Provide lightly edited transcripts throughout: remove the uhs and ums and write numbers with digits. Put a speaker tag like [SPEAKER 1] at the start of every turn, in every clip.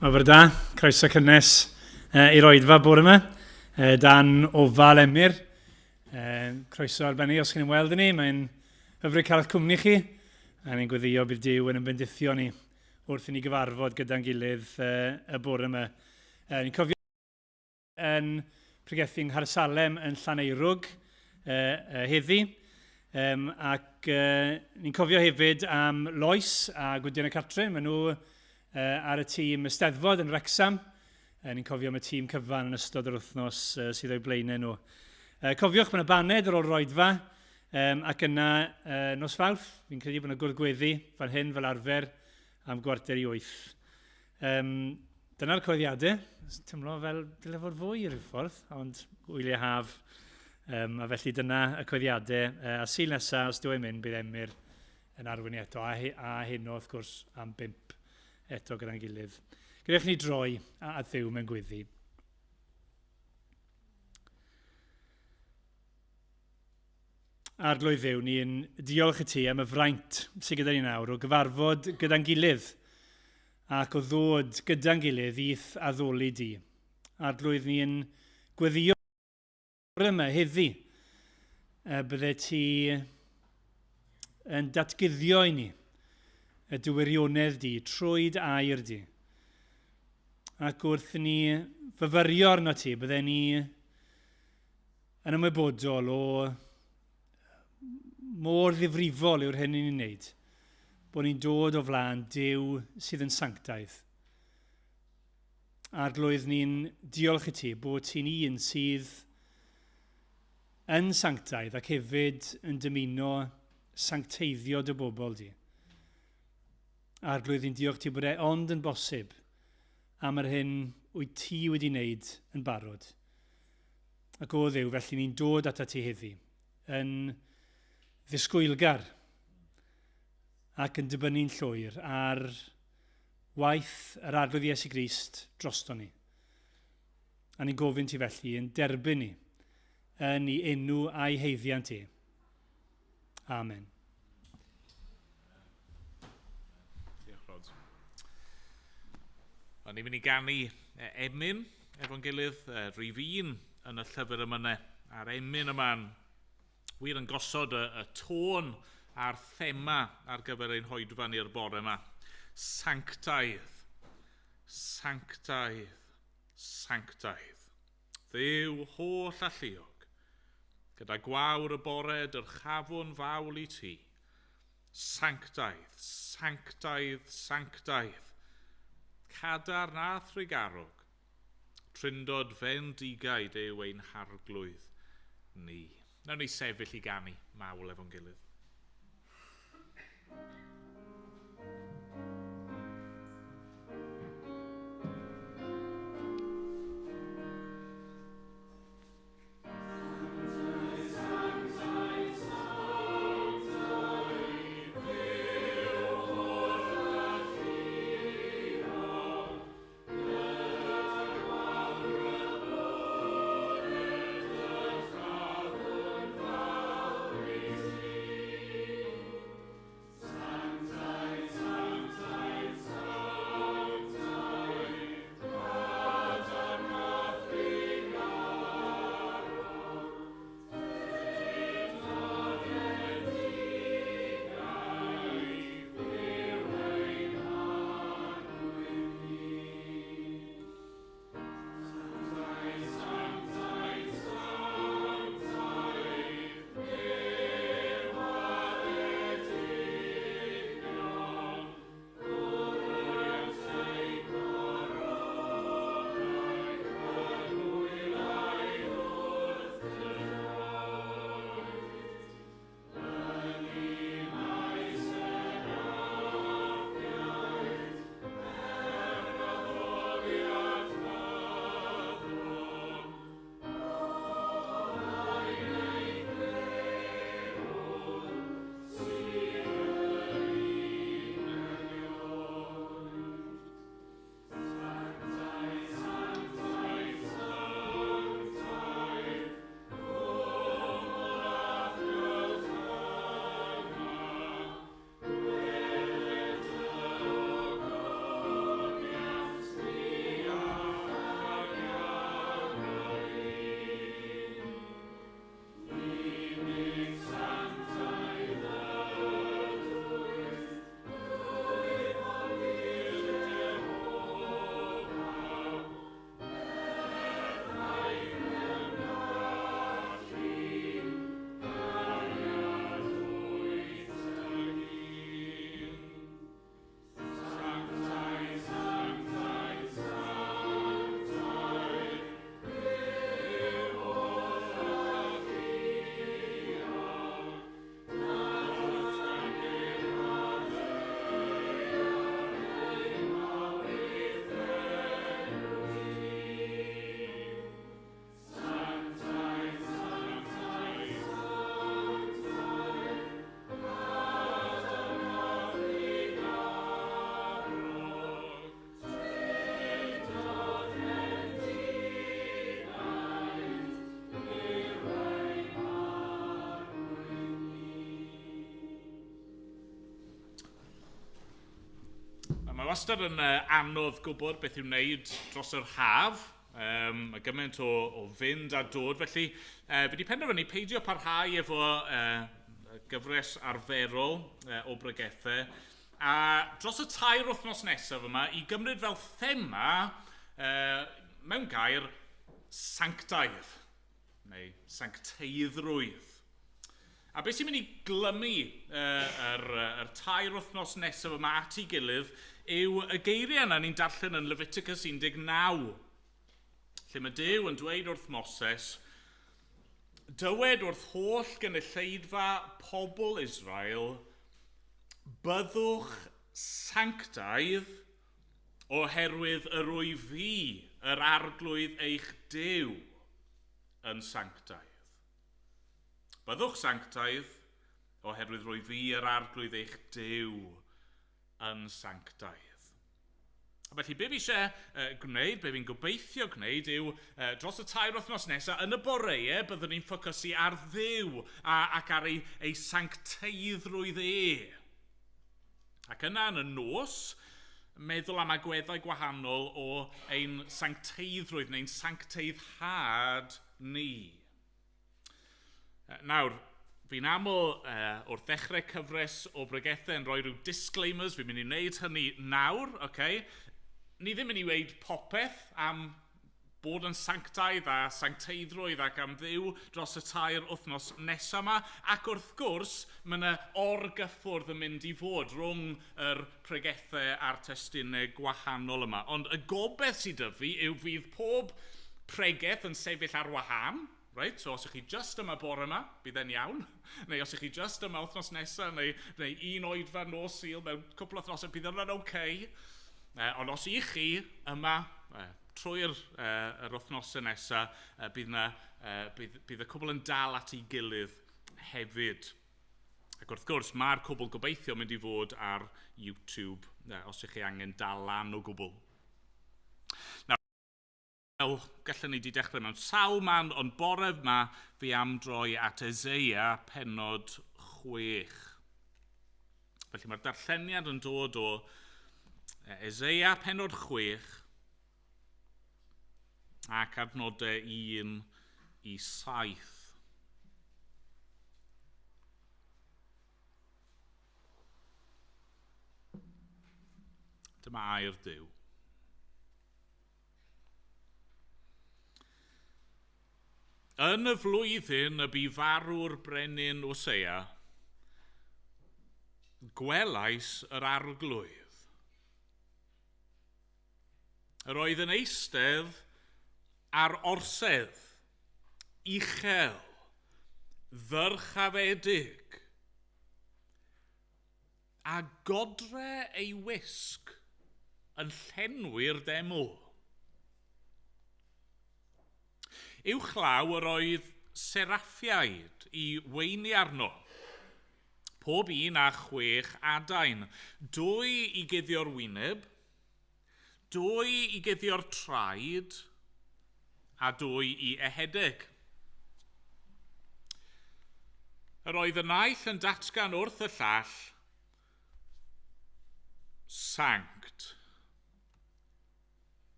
[SPEAKER 1] Mae bore da, croeso cynnes i'r oedfa bore yma, dan ofal Emyr. Croeso arbennig os chi'n ymweld â ni, mae'n hyfryd cael eich cwmni chi, a ni'n gweddio bydd Duw yn ymbendithio ni wrth i ni gyfarfod gyda'n gilydd y bore yma. Ni'n cofio yn pregethu yng Nghaersalem yn Llaneirwg heddi. Ac ni'n cofio hefyd am Lois a Gwydion y Catrin. Maen nhw ar y tîm Eisteddfod yn Wrecsam. Ni'n cofio am y tîm cyfan yn ystod yr wythnos sydd o'i blaenau nhw. Cofiwch, mae yna baned ar ôl roedfa, ac yna nos Fawrth, fi'n credu bod yna gwrdd gweddi fan hyn fel arfer am 7:45. Dyna'r cyhoeddiadau. Teimlo fel dyle fod fwy i ryw ffordd, ond wyliau haf. A felly dyna y cyhoeddiadau. A Sul nesaf, os dwi e'n mynd, bydd Emyr yn arwain ni eto, a heno wrth gwrs am 5 eto gyda'n gilydd. Gadewch ni droi at Dduw mewn gweddi. Arglwydd Dduw, ni'n diolch i ti am y fraint sydd gyda ni nawr o gyfarfod gyda'n gilydd ac o ddod gyda'n gilydd i'th addoli di. Arglwydd, ni'n gweddio yma heddi y bydde ti yn datguddio i ni y dy wirionedd di trwy dy air di. Ac wrth ni fyfyrio arno ti, bydde ni yn ymwybodol o mor ddifrifol yw'r hyn ni'n wneud, bod ni'n dod o flaen Duw sydd yn sanctaidd. Arglwydd, ni'n diolch i ti bod ti'n un sydd yn sanctaidd ac hefyd yn dymuno sancteiddio dy bobl di. Arglwydd, ni'n diolch ti bod e ond yn bosib am yr hyn wyt ti wedi wneud yn barod. Ac o Dduw, felly ni'n dod atat ti heddi, yn ddisgwylgar ac yn dibynnu'n llwyr ar waith yr Arglwydd Iesu Grist drosto ni. A ni'n gofyn ti felly yn derbyn ni yn ei enw a'i haeddiant i. Amen.
[SPEAKER 2] Diolch, Rod. O'n ni'n mynd i ganu emyn efo'n gilydd, rhif 1 yn y llyfr emynau, a'r emyn yma'n wir yn gosod y tôn a'r thema ar gyfer ein hoedfa ni'r bore yma. Sanctaidd, sanctaidd, sanctaidd. Dduw holl alluog, gyda gwawr y bore dyrchafwn fawl i ti. Sanctaidd, sanctaidd, sanctaidd, cadarn a thrugarog, trindod fendigaid yw ein harglwydd ni. Nawn ni sefyll i ganu mawl efo'n gilydd. wastad yn anodd gwybod beth i'w wneud dros yr haf. Mae gymaint o fynd a dod, felly fi wedi penderfynu peidio parhau efo gyfres arferol o bregethau. A dros y 3 wythnos nesaf yma, i gymryd fel thema, mewn gair, sanctaidd, neu sancteiddrwydd. A beth sy'n mynd i glymu yr 3 wythnos nesaf yma at ei gilydd yw y geiriau yna ni'n darllen yn Leviticus 19, lle mae Duw yn dweud wrth Moses, dywed wrth holl gynulleidfa pobl Israel, byddwch sanctaidd oherwydd yr wyf fi, yr arglwydd eich Duw, yn sanctaidd. Byddwch sanctaidd, oherwydd rwy fi yr arglwydd eich Duw yn sanctaidd. A felly, be fi eisiau gwneud, be fi'n gobeithio gwneud yw, dros y 3 wythnos nesaf, yn y boreau, byddwn ni'n ffocysu ar Dduw ac ar ei sancteiddrwydd e. Ac yna yn y nos, meddwl am agweddau gwahanol o ein sancteiddrwydd neu'n sancteiddhad ni. Nawr, fi'n aml wrth ddechrau cyfres o bregethau yn rhoi rhyw disclaimers, fi'n mynd i wneud hynny nawr, okay? Ni ddim yn mynd i weud popeth am bod yn sanctaidd a sancteiddrwydd ac am Dduw dros y 3 wythnos nesaf yma. Ac wrth gwrs, mae yna orgyffwrdd yn mynd i fod rhwng yr pregethau a'r testunau gwahanol yma. Ond y gobaith sydd 'da fi yw fydd pob pregeth yn sefyll ar wahân. Right? So os ych chi just yma bore yma, bydd e'n iawn. Neu os ych chi just yma wythnos nesaf, neu un oedfa nos Sul mewn cwpl o wythnosau, bydd yna'n okay. Ond os ych chi yma trwy'r yr wythnosau nesaf, bydd y cwbl yn dal at ei gilydd hefyd. Ac wrth gwrs, mae'r cwbl gobeithio mynd i fod ar YouTube, os ych chi angen dal lan o gwbl. Nawr, gallwn ni wedi dechrau mewn sawl man, ond bore yma fi am droi at Eseia pennod 6. Felly mae'r darlleniad yn dod o Eseia pennod 6 ac adnodau 1 i 7. Dyma air Duw. Yn y flwyddyn y bu farw'r brenin Usseia, gwelais yr arglwydd. Yr oedd yn eistedd ar orsedd, uchel, ddyrchafedig, a godre ei wisg yn llenwi'r deml. Uwchlaw yr oedd seraffiaid i weini arno, pob un â 6 adain, 2 i guddio'r wyneb, 2 i guddio'r traed, a 2 i ehedeg. Yr oedd y naill yn datgan wrth y llall, Sanct,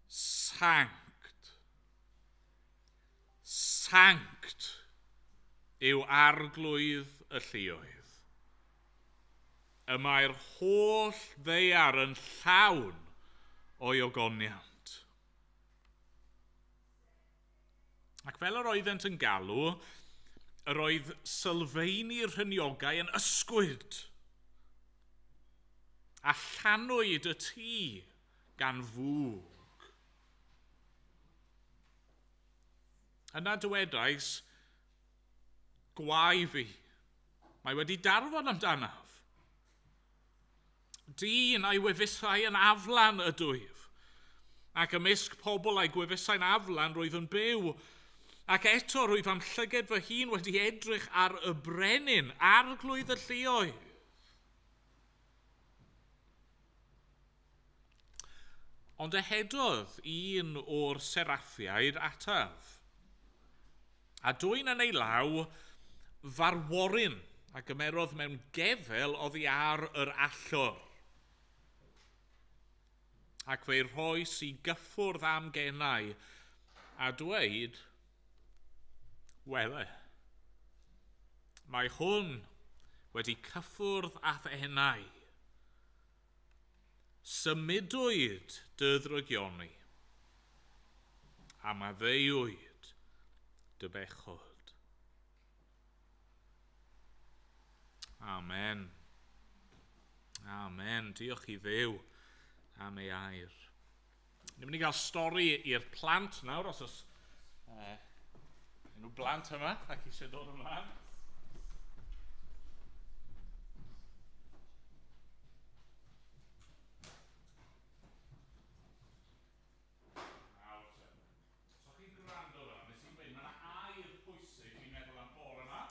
[SPEAKER 2] Sanct, Sanct yw arglwydd y lluoedd. Y mae'r holl ddaear yn llawn o'i ogoniant. Ac fel yr oeddent yn galw, yr oedd sylfeini'r rhyniogau yn ysgwyd, a llanwyd y tŷ gan fwg. Yna dywedais, gwae fi, mae wedi darfod amdanaf. Dyn a'i wefusau yn aflan ydwyf, ac ymysg pobl a'i gwefusau'n aflan roedd yn byw, ac eto rwyf am llyged fy hun wedi edrych ar y brenin, arglwydd y lluoedd. Ond ehedodd un o'r seraffiaid ataf, a dwyn yn ei law farworyn a gymerodd mewn gefel oddi ar yr allor. Ac fe'i rhoes i gyffwrdd am genau a dweud, wele, mae hwn wedi cyffwrdd â'th enau. Symudwyd dy ddrygioni, a maddeuwyd dy bechod. Amen. Amen. Diolch i Dduw am ei air. Ni'n mynd i gael stori i'r plant nawr, os oes unrhyw blant yma ac eisiau dod ymlaen. Nawr te. Os o'ch chi'n gwrando fan'na, nes i ddweud, mae yna air pwysig ni'n meddwl am bore yma,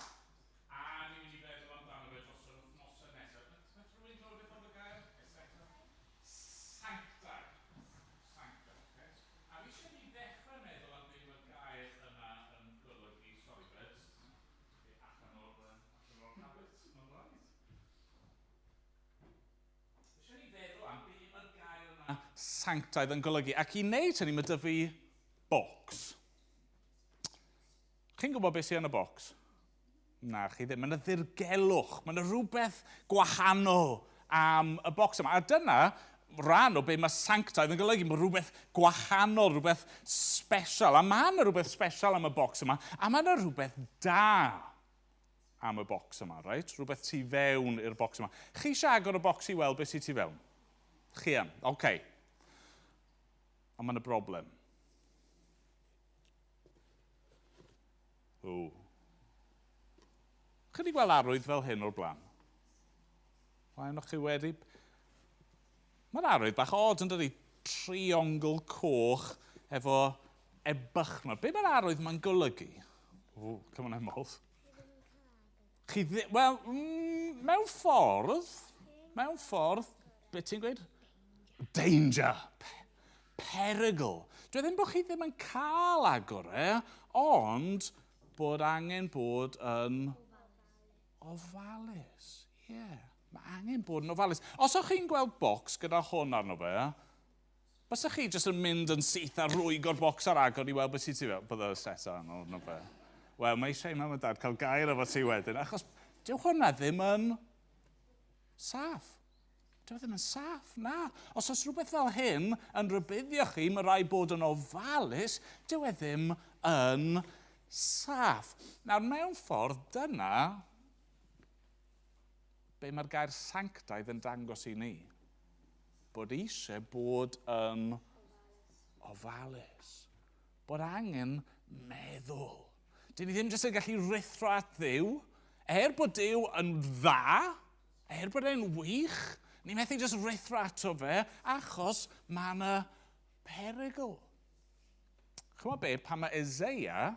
[SPEAKER 2] a ni'n mynd i feddwl amdano fe dros yr wythnosau nesaf. Nath rhywun glywed beth oedd y gair? Etc. Sanctaidd. Sanctaidd, okay? A fi eisiau ni ddechrau meddwl am beth mae'r gair yna yn golygu. Sorry, buds. Okay, allan o'r habit, mae'n rhaid. Eisiau ni feddwl am beth mae'r gair yna sanctaidd yn golygu. Ac i wneud hynny, mae 'da fi bocs. Chi'n gwybod beth sydd yn y bocs? Na, chi ddim. Mae yna ddirgelwch. Mae yna rhywbeth gwahanol am y bocs yma. A dyna rhan o be mae sanctaidd yn golygu. Mae rhywbeth gwahanol, rhywbeth special. A mae yna rhywbeth special am y bocs yma. A mae yna rhywbeth da am y bocs yma, right? Rhywbeth tu fewn i'r bocs yma. Chi eisiau agor y bocs i weld beth sydd tu fewn? Chi am? Oce. Okay. Ond mae yna broblem. O. Chi wedi gweld arwydd fel hyn o'r blaen? Rhai ohonoch chi wedi? Mae'r arwydd bach od yn dydi? Triongl coch efo ebychnod. Be mae'r arwydd ma'n golygu? O, come on, Emyl. Chi ddim... Wel, mewn ffordd, be ti'n gweud? Danger. Perygl. Dwi ddim bod chi ddim yn cael agor e, ond bod angen bod yn ofalus. Ie, yeah, mae angen bod yn ofalus. Os o'ch chi'n gweld bocs gyda hwn arno fe, bysach chi jyst yn mynd yn syth a rwygo'r bocs ar agor i weld beth sydd tu fewn? Bydde set arno fe. Wel, mae eisiau mam a dad cael gair efo ti wedyn, achos dyw hwnna ddim yn saff. Dyw e ddim yn saff, na. Os oes rhywbeth fel hyn yn rhybuddio chi, mae rhaid bod yn ofalus, dyw e ddim yn saff. Nawr, mewn ffordd, dyna be mae'r gair sanctaidd yn dangos i ni. Bod eisiau bod yn ofalus. Bod angen meddwl. Dyn ni ddim jyst yn gallu rhuthro at Dduw. Er bod Duw yn dda, er bod e'n wych, ni methu jyst rhuthro ato fe, achos mae yna perygl. Chymod be, pan mae Eseia,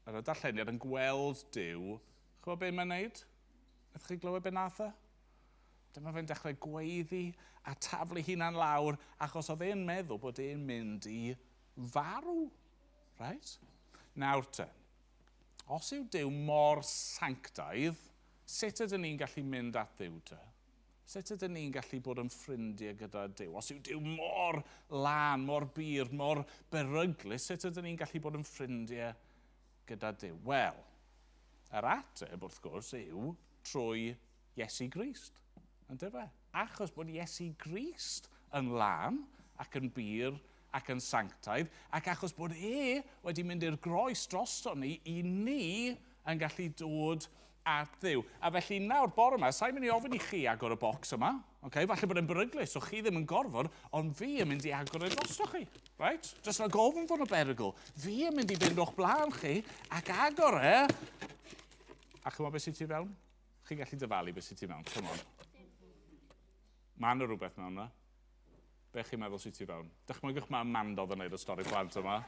[SPEAKER 2] ar y darlleniad, yn gweld Duw, chymod be mae'n neud? Wnaethoch chi glywed be nath e? Dyma fe'n dechrau gweiddi a taflu hunan lawr, achos oedd e'n meddwl bod e'n mynd i farw. Right? Nawr te, os yw Duw mor sanctaidd, sut ydyn ni'n gallu mynd at Dduw te? Sut ydyn ni'n gallu bod yn ffrindiau gyda Duw? Os yw Duw mor lân, mor bur, mor beryglus, sut ydyn ni'n gallu bod yn ffrindiau gyda Duw? Wel, yr ateb, wrth gwrs, yw trwy Iesu Grist. Yndyfe? Achos bod Iesu Grist yn lân ac yn bur ac yn sanctaidd, ac achos bod e wedi mynd i'r groes drosto ni, i ni yn gallu dod at Dduw. A felly nawr, bore yma, sa'n mynd i ofyn i chi agor y bocs yma. Okay? Falle bod e'n beryglus, so chi ddim yn gorfod, ond fi yn mynd i agor e drosto chi. Right? Just rhag ofn fod y berygl. Fi yn mynd i fynd o'ch blaen chi ac agor e. A chymod beth sydd tu fewn? Chi'n gallu dyfalu beth sydd tu mewn, come on. Mae yna rhywbeth mewn yna. Be chi'n meddwl sydd tu fewn? Dychmygwch mae Amanda oedd yn neud y stori plant yma.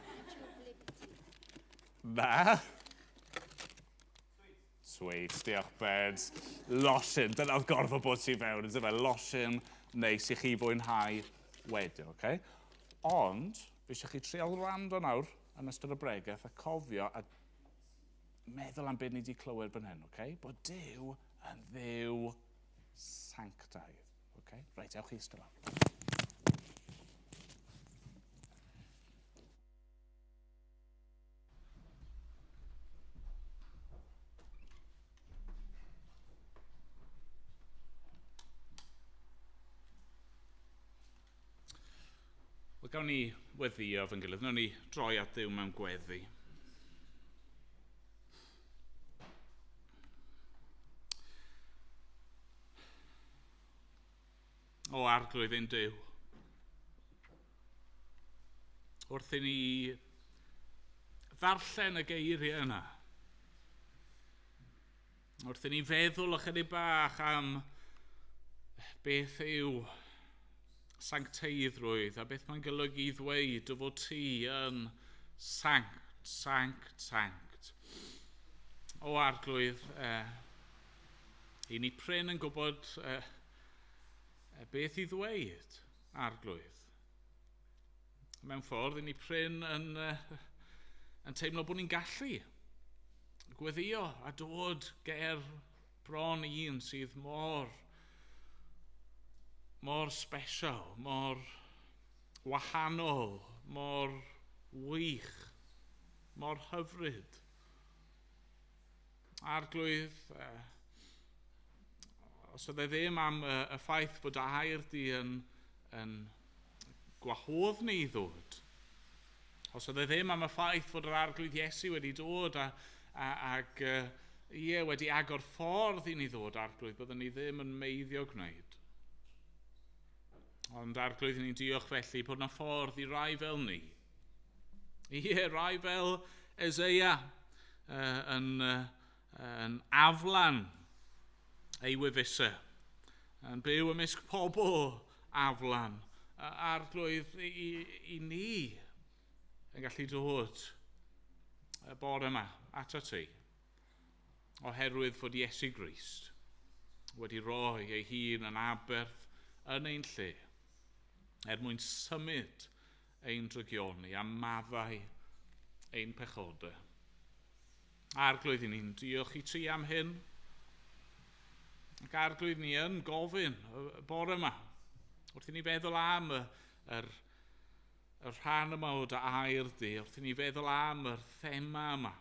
[SPEAKER 2] Na. Sweet, diolch Beds. Losin, dyna oedd gorfod bod tu fewn, yndyfe? Losin neis i chi fwynhau wedyn, oce? Okay? Ond, fi eisiau chi trial wrando nawr yn ystod y bregeth a cofio a meddwl am beth ni wedi clywed fan hyn, oce? Okay? Bod Duw yn Dduw sanctaidd. Okay? Reit, ewch i eistedd lawr. Gawn ni weddïo efo'n gilydd, wnawn ni droi at Dduw mewn gweddi. O Arglwydd ein Duw, wrth i ni ddarllen y geiriau yna, wrth i ni feddwl ychydig bach am beth yw sancteiddrwydd a beth mae'n golygu i ddweud dy fod ti yn sanct, sanct, sanct. O Arglwydd, i ni prin yn gwybod beth i ddweud, Arglwydd. Mewn ffordd, i ni prin yn teimlo bod ni'n gallu gweddio a dod ger bron un sydd mor special, mor wahanol, mor wych, mor hyfryd. Arglwydd, os oedd e ddim am y ffaith bod air di yn gwahodd ni i ddod, os oedd e ddim am y ffaith fod yr Arglwydd Iesu wedi dod ac wedi agor ffordd i ni ddod, Arglwydd, byddwn ni ddim yn meiddio gwneud. Ond Arglwydd, ni'n diolch felly bod yna ffordd i rai fel ni. Ie, rai fel Eseia yn aflan ei wefusau, yn byw ymysg pobl aflan. Arglwydd, i ni yn gallu dod y bore yma ato ti, oherwydd fod Iesu Grist wedi rhoi ei hun yn aberth yn ein lle, er mwyn symud ein drygioni a maddau ein pechodau. Arglwydd, i ni'n diolch i ti am hyn. Ac Arglwydd, ni yn gofyn y bore yma, wrth i ni feddwl am y rhan yma o dy air di, wrth i ni feddwl am yr thema yma,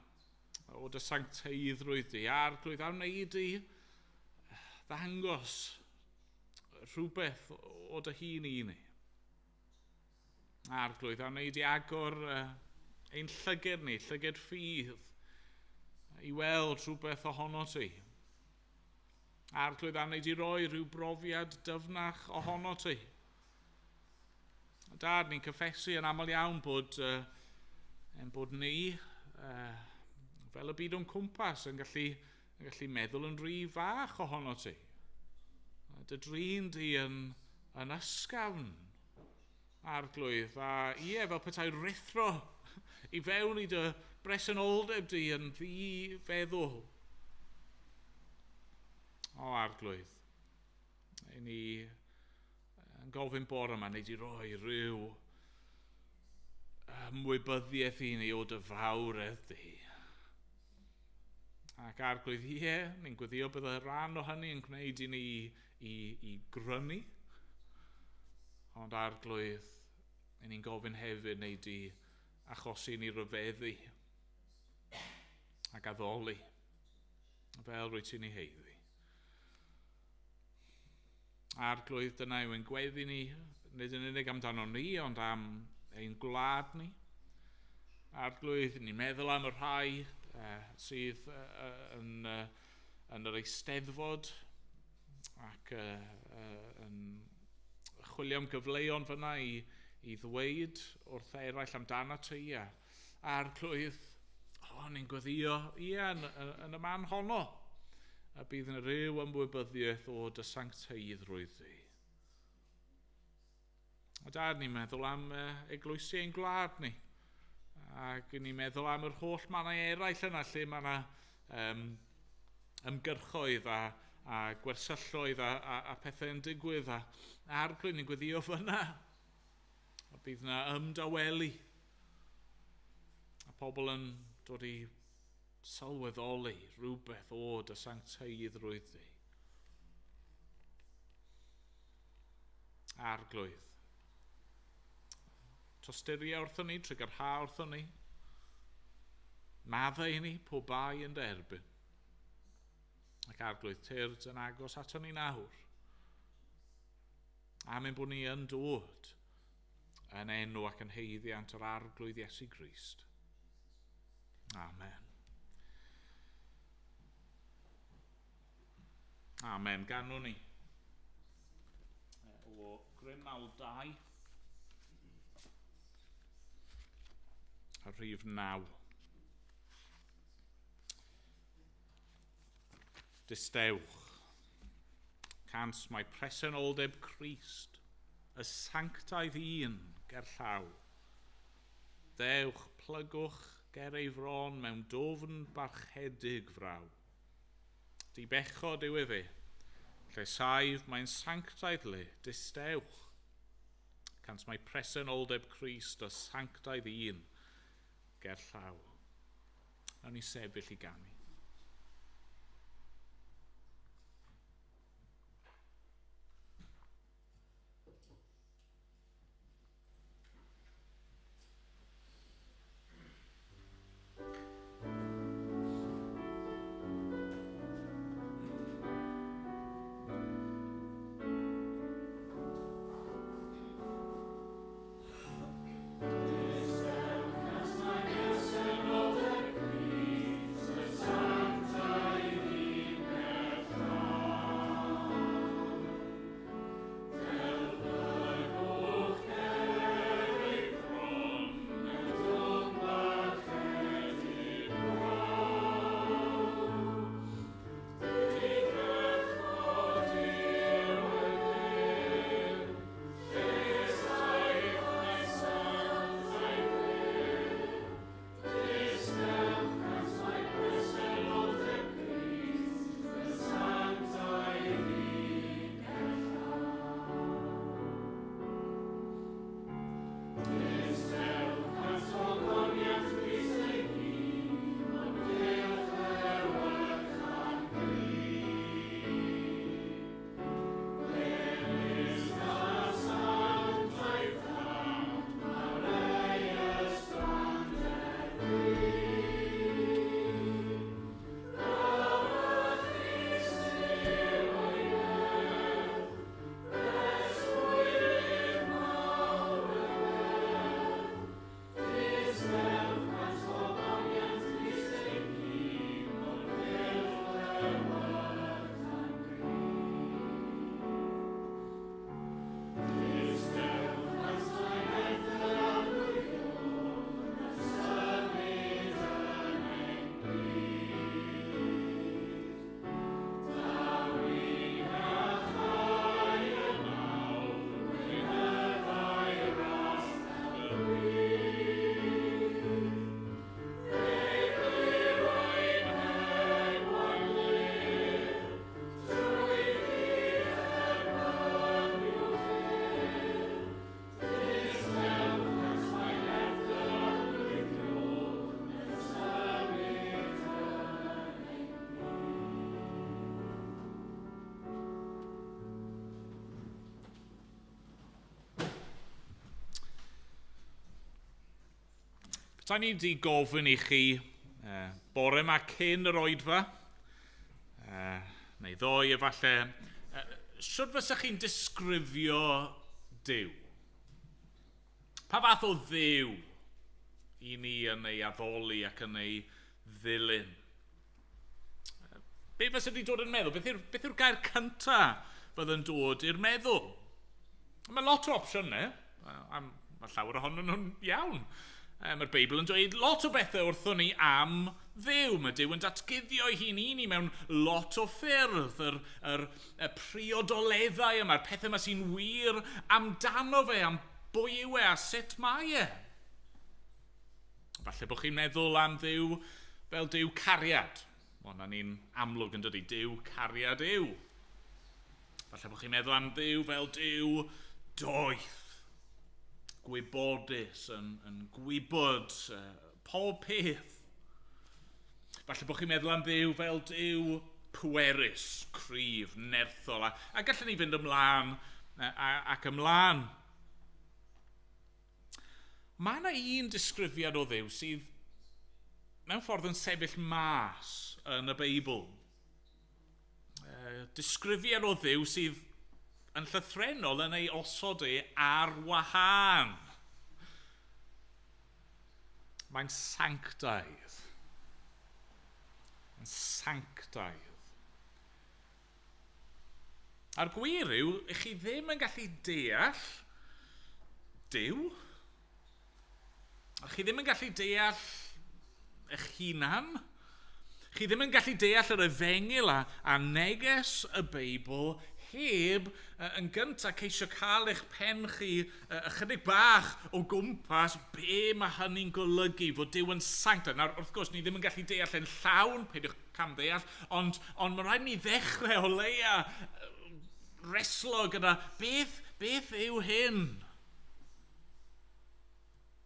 [SPEAKER 2] o dy sancteiddrwydd di, Arglwydd, a wnei di ddangos rhywbeth o dy hun i ni. Arglwydd, a wnei di agor ein llyged ni, llyged ffydd, i weld rhywbeth ohono ti. Arglwydd, a wnei di roi rhyw brofiad dyfnach ohono ti. Dad, ni'n cyffesu yn aml iawn bod ni, fel y byd o'n cwmpas, yn gallu meddwl yn rhy fach ohono ti. Dy drin di yn ysgafn, Arglwydd, a ie, fel petai rithro i fewn i dy bresenoldeb di yn ddi-feddwl. O Arglwydd, i ni yn gofyn bore yma, neu di roi rhyw ymwybyddiaeth i ni o dy fawredd di. Ac Arglwydd, ie, ni'n gweddio bydd y rhan o hynny yn gwneud i ni i grynu. Ond Arglwydd, ni'n gofyn hefyd neu di achosi ni ryfeddu ac addoli, fel rwyt ti'n ei heiddi. Arglwydd, dyna yw ein gweddi ni, nid yn unig amdano ni, ond am ein gwlad ni. Arglwydd, ni'n meddwl am y rhai sydd yn yr Eisteddfod ac yn chwilio am gyfleon fyna i ddweud wrth eraill amdano ti. Arglwydd, ni'n gweddio, ie, yn y man honno, a bydd yn rhyw ymwybyddiaeth o dy sancteiddrwydd di. A Dad, ni'n meddwl am eglwysi ein gwlad ni. Ac ni'n meddwl am yr holl mannau eraill yna lle mae yna ymgyrchoedd a gwersylloedd a pethau yn digwydd. A Arglwydd, ni'n gweddio fyna. A bydd yna ymdawelu. A pobl yn dod i sylweddoli rhywbeth o dy sancteiddrwydd di. Arglwydd, tosturia wrthon ni, trugarha wrthon ni, maddau i ni pob bai yn dy erbyn. Ac Arglwydd, tyrd yn agos ato ni nawr. Am ein bod ni yn dod Yn enw ac yn haeddiant yr Arglwydd Iesu Grist. Amen. Amen. Ganwn ni o Grym 2, a rhif 9. Distewch. Cans mae presenoldeb Crist, y sanctaidd un ger llaw. Dewch, plygwch ger ei fron mewn dwfn barchedig fraw. Dibechod yw efe, lle saif mae'n sanctaidd le, distewch. Cans mae presenoldeb Crist, y sanctaidd un ger llaw. Nawn ni sefyll i ganu. Petai ni wedi gofyn i chi bore yma cyn yr oedfa, neu ddoe efallai, sut fysech chi'n disgrifio Duw? Pa fath o Dduw i ni yn ei addoli ac yn ei ddilyn? Be fysa wedi dod yn meddwl? Beth yw'r gair cyntaf fydd yn dod i'r meddwl? Mae lot o opsiynau, a mae llawer ohonyn nhw'n iawn. Mae'r Beibl yn dweud lot o bethau wrthon ni am Dduw. Mae Duw yn datguddio ei hun i ni mewn lot o ffyrdd. Y priodoleddau yma, yr pethau yma sy'n wir amdano fe, am bwy yw e a sut mae e. Falle bod chi'n meddwl am Dduw fel Duw cariad. Wel, na ni'n amlwg yn dydi, Duw cariad yw. Falle bod chi'n meddwl am Dduw fel Duw doeth, gwybodus, yn gwybod pob peth. Falle bod chi'n meddwl am Dduw fel Duw pwerus, cryf, nerthol, a gallwn ni fynd ymlaen ac ymlaen. Mae yna un disgrifiad o Dduw sydd mewn ffordd yn sefyll mas yn y Beibl. Disgrifiad o Dduw sydd yn llythrennol yn ei osod e ar wahân. Mae'n sanctaidd. Mae'n sanctaidd. A'r gwir yw, i chi ddim yn gallu deall Duw. A chi ddim yn gallu deall eich hunan. Chi ddim yn gallu deall yr efengyl a neges y Beibl heb yn gyntaf ceisio cael eich pen chi ychydig bach o gwmpas be mae hynny'n golygu, fod Duw yn sanctaidd. Nawr, wrth gwrs, ni ddim yn gallu deall yn llawn, peidiwch camddeall, ond mae rhaid ni ddechrau o leia reslo gyda beth yw hyn?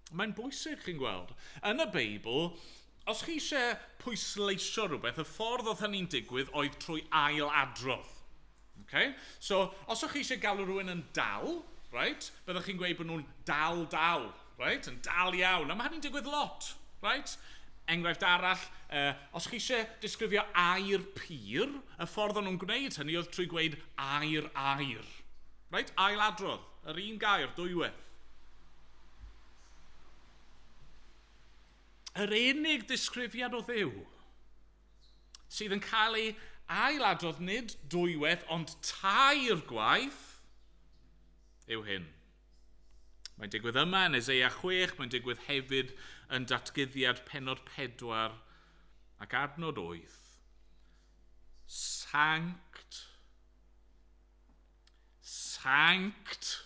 [SPEAKER 2] Mae'n bwysig, chi'n gweld. Yn y Beibl, os chi eisiau pwysleisio rhywbeth, y ffordd oedd hynny'n digwydd oedd trwy ail adrodd. Okay? So, os o'ch chi eisiau galw rhywun yn dal, right, byddwch chi'n gweud bod nhw'n dal dal, right? Yn dal iawn. A mae hynny'n digwydd lot, right? Enghraifft arall, os chi eisiau disgrifio air pur, y ffordd o'n nhw'n gwneud hynny oedd trwy gweud air air. Right? Ail adrodd, yr un gair, dwywaith. Yr unig disgrifiad o Dduw sydd yn cael ei ailadrodd nid dwywaith ond tair gwaith yw hyn. Mae'n digwydd yma yn Eseia 6, mae'n digwydd hefyd yn Datguddiad pennod 4 ac adnod 8. Sanct, sanct,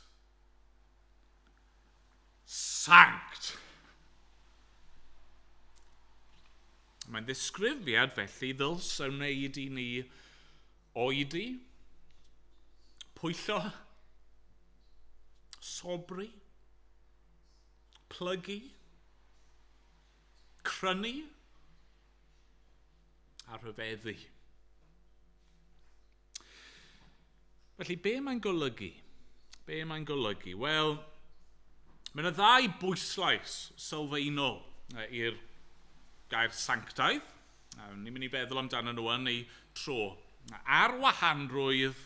[SPEAKER 2] sanct. Mae'n ddisgrifiad felly ddylse wneud i ni oedi, pwyllo, sobri, plygu, crynu a rhyfeddu. Felly, be mae'n golygu? Be mae'n golygu? Wel, mae yna ddau bwyslais sylfaenol i'r gair sanctaidd. Ni'n mynd i feddwl amdano nhw yn ei tro. Arwahanrwydd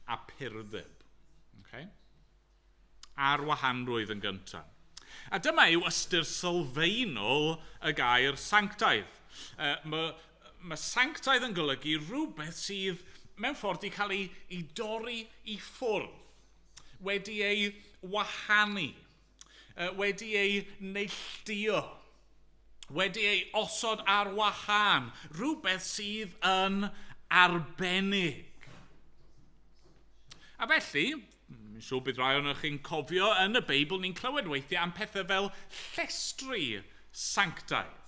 [SPEAKER 2] a purdeb. Okay? Arwahanrwydd yn gyntaf. A dyma yw ystyr sylfaenol y gair sanctaidd. Mae sanctaidd yn golygu rhywbeth sydd mewn ffordd wedi cael ei dorri i ffwrdd, wedi ei wahanu, wedi ei neilltuo, wedi ei osod ar wahân, rhywbeth sydd yn arbennig. A felly, mi'n siŵr bydd rai ohonoch chi'n cofio, yn y Beibl ni'n clywed weithiau am pethau fel llestri sanctaidd.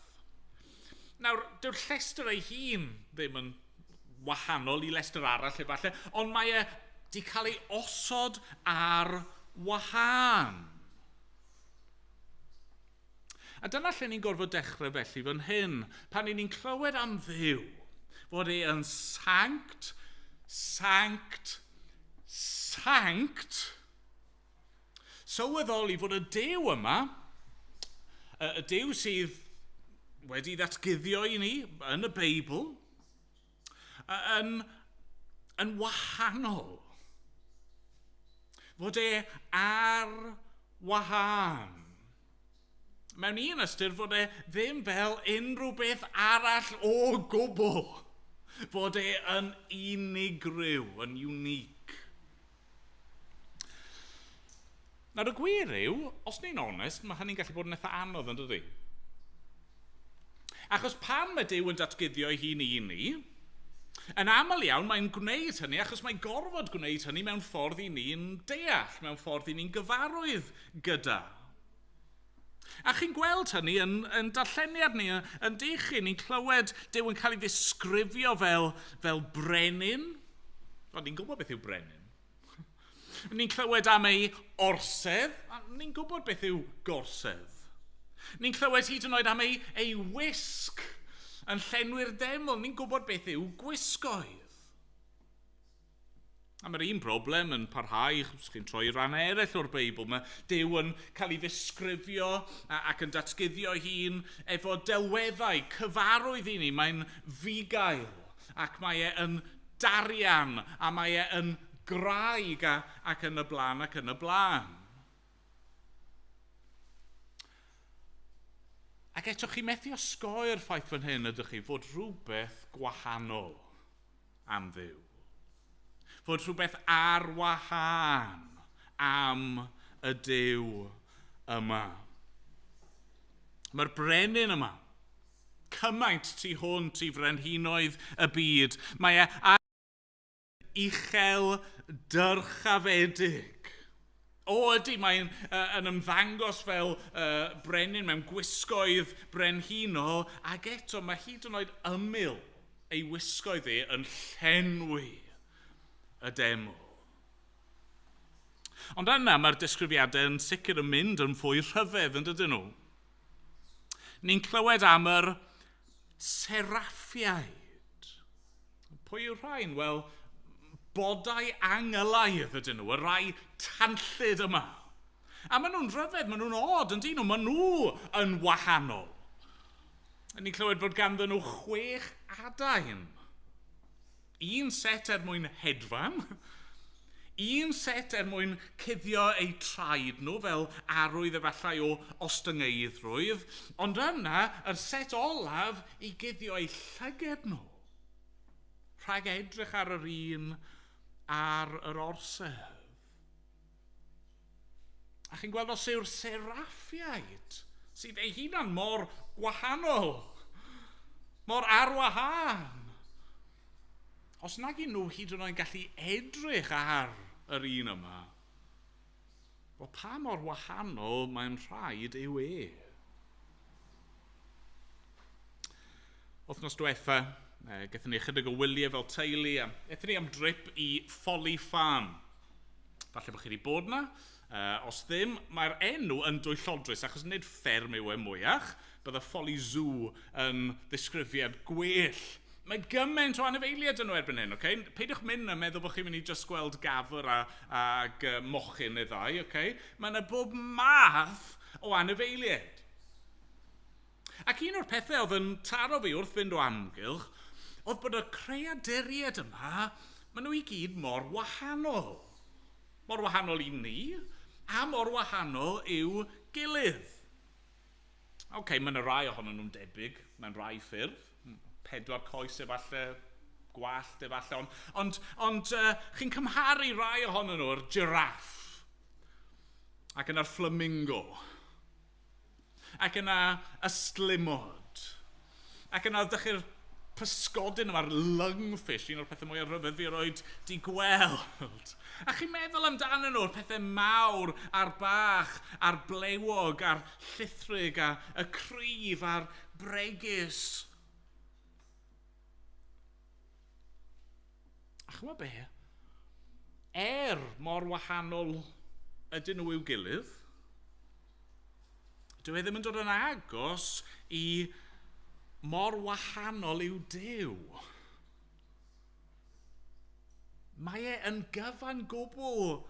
[SPEAKER 2] Nawr, dyw'r llestr ei hun ddim yn wahanol i lestr arall efallai, ond mae e wedi cael ei osod ar wahân. A dyna lle ni'n gorfod dechrau felly fan hyn, pan ni'n clywed am Dduw, fod e yn sanct, sanct, sanct, sylweddoli fod y Duw yma, y Duw sydd wedi ddatguddio i ni yn y Beibl, yn wahanol. Fod e ar wahân. Mewn un ystyr fod e ddim fel unrhyw beth arall o gwbl. Fod e yn unigryw, yn unique. Nawr y gwir yw, os ni'n onest, mae hynny'n gallu bod yn eitha anodd yn dydi? Achos pan mae Duw yn datguddio ei hun i ni, yn aml iawn mae'n gwneud hynny achos mae'n gorfod gwneud hynny mewn ffordd i ni'n deall, mewn ffordd i ni'n gyfarwydd gyda. A chi'n gweld hynny yn darlleniad ni, yn dych chi, ni'n clywed Duw yn cael ei ddisgrifio fel brenin. Ond ni'n gwybod beth yw brenin. Ni'n clywed am ei orsedd, a ni'n gwybod beth yw gorsedd. Ni'n clywed hyd yn oed am ei wisg yn llenwi'r deml. Ni'n gwybod beth yw gwisgoedd. A mae'r un broblem yn parhau, os chi'n troi ran eraill o'r Beibl, mae Duw yn cael ei ddisgrifio ac yn datguddio hun efo delweddau cyfarwydd i ni. Mae'n fugail ac mae e yn darian a mae e yn graig ac yn y blaen ac yn y blaen. Ac eto chi methu osgoi'r ffaith fan hyn, ydych chi, fod rhywbeth gwahanol am Dduw. Fod rhywbeth ar wahân am y Duw yma. Mae'r brenin yma, cymaint tu hwnt i frenhinoedd y byd, mae e ar uchel dyrchafedig. O ydy, mae'n yn ymddangos fel brenin mewn gwisgoedd brenhinol, ac eto mae hyd yn oed ymyl ei wisgoedd e yn llenwi y deml. Ond yna mae'r disgrifiadau yn sicr yn mynd yn fwy rhyfedd, yn dydyn nhw? Ni'n clywed am yr seraffiaid. Pwy yw'r rhain? Wel, bodau angylaidd ydyn nhw, y rai tanllyd yma. A maen nhw'n rhyfedd, maen nhw'n od yn dyn nhw, maen nhw yn wahanol. Ni'n clywed fod ganddyn nhw 6 adain. Un set er mwyn hedfan, un set er mwyn cuddio eu traed nhw fel arwydd efallai o ostyngeiddrwydd, ond yna yr set olaf i guddio eu llyged nhw rhag edrych ar yr un ar yr orsedd. A chi'n gweld os yw'r seraffiaid sydd eu hunan mor gwahanol, mor arwahân, os nag y'n nhw hyd yn oed yn gallu edrych ar yr un yma, wel pa mor wahanol mae'n rhaid yw e? Wythnos diwetha, gaethon ni ychydig o wyliau fel teulu, a aethon ni am drip i Folly Farm. Falle bod chi wedi bod yna. Os ddim, mae'r enw yn dwyllodrus, achos nid fferm yw e mwyach. Bydde Folly Zoo yn ddisgrifiad gwell. Mae gymaint o anifeiliaid yn nhw erbyn hyn, okay? Peidiwch mynd a meddwl bod chi'n mynd i just gweld gafr ag mochyn neu ddau, okay? Mae yna bob math o anifeiliaid. Ac un o'r pethau oedd yn taro fi wrth fynd o amgylch oedd bod y creaduriaid yma, maen nhw i gyd mor wahanol. Mor wahanol i ni, a mor wahanol i'w gilydd. Oce, mae yna rai ohonyn nhw'n debyg mewn rai ffyrdd. 4 coes efallai, gwallt efallai, ond chi'n cymharu rai ohonyn nhw'r giraff ac yna'r flamingo ac yna ystlumod ac yna ydych chi'r pysgodyn yma'r lungfish, un o'r pethau mwyaf rhyfedd fi erioed di gweld. A chi'n meddwl amdanyn nhw'r pethau mawr a'r bach a'r blewog a'r llithrig a y cryf a'r bregus. A ch'mod be? Er mor wahanol ydyn nhw i'w gilydd, dyw e ddim yn dod yn agos i mor wahanol yw Duw. Mae e yn gyfan gwbl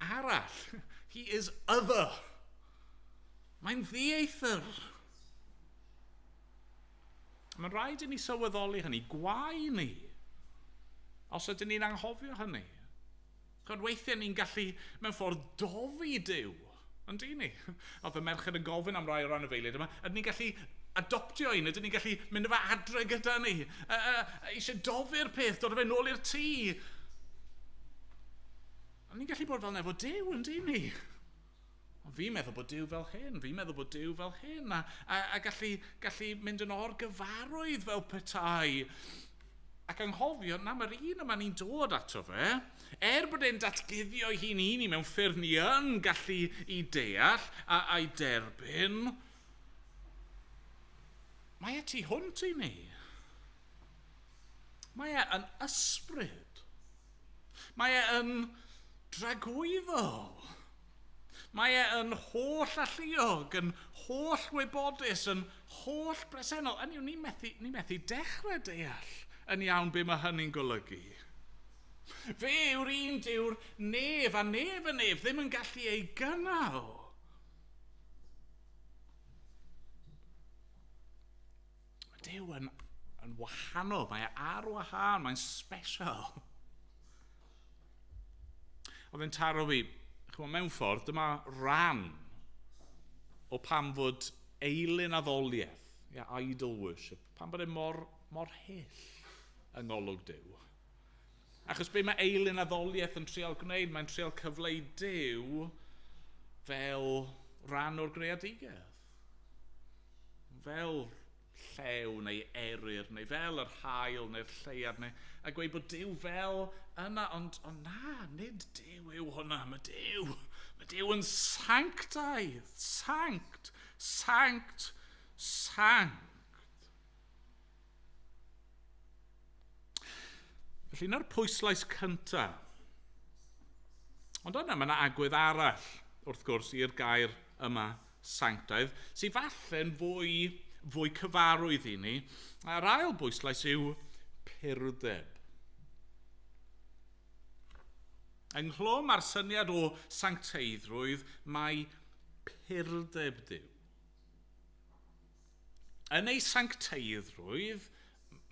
[SPEAKER 2] arall. He is other. Mae'n ddieithr. Mae'n rhaid i ni sylweddoli hynny, gwae ni, os ydyn ni'n anghofio hynny. Chod, weithiau ni'n gallu mewn ffordd dofi Duw, yn dyn ni. Oedd y merched yn gofyn am rai o'r anifeiliaid yma, ydyn ni'n gallu adoptio un, ydyn ni'n gallu mynd efo adre gyda ni, eisiau dofi'r peth, dod â fe nôl i'r tŷ. Ond ni'n gallu bod fel 'na efo Duw, yn dyn ni. Ond fi'n meddwl bod Duw fel hyn, fi'n meddwl bod Duw fel hyn, a gallu mynd yn orgyfarwydd fel petai. Ac anghofio, na, mae'r un yma ni'n dod ato fe, er bod e'n datguddio ei hun i ni mewn ffyrdd ni yn gallu i deall a'i derbyn, mae e tu hwnt i ni. Mae e yn ysbryd. Mae e yn dragwyddol. Mae e yn holl alluog, yn holl wybodus, yn holl bresennol. Hynny yw, ni methu dechrau deall yn iawn be mae hynny'n golygu. Fe yw'r un Duw'r nef, a nef y nef ddim yn gallu ei gynnal. Mae Duw yn wahanol, mae e ar wahân, mae'n special. Oedd e'n taro fi, ch'mo, mewn ffordd, dyma ran o pam fod Eilun addoliaeth, yeah, idol worship, pam bod e mor, mor hyll yng ngolwg Duw? Achos be mae eilun addoliaeth yn trial gwneud, mae'n trial cyfleu Duw fel rhan o'r greadigaeth. Fel llew neu eryr, neu fel yr haul neu'r lleuad, neu, a gweud bod Duw fel yna, ond, ond na, nid Duw yw hwnna, mae Duw yn sanctaidd, sanct, sanct, sanct. Felly, yna'r pwyslais cyntaf. Ond yna, mae yna agwedd arall, wrth gwrs, i'r gair yma, sanctaidd, sydd falle'n fwy, fwy cyfarwydd i ni. A'r ail bwyslais yw purdeb. Ynghlwm â'r syniad o sancteiddrwydd mae purdeb Duw. Yn ei sancteiddrwydd,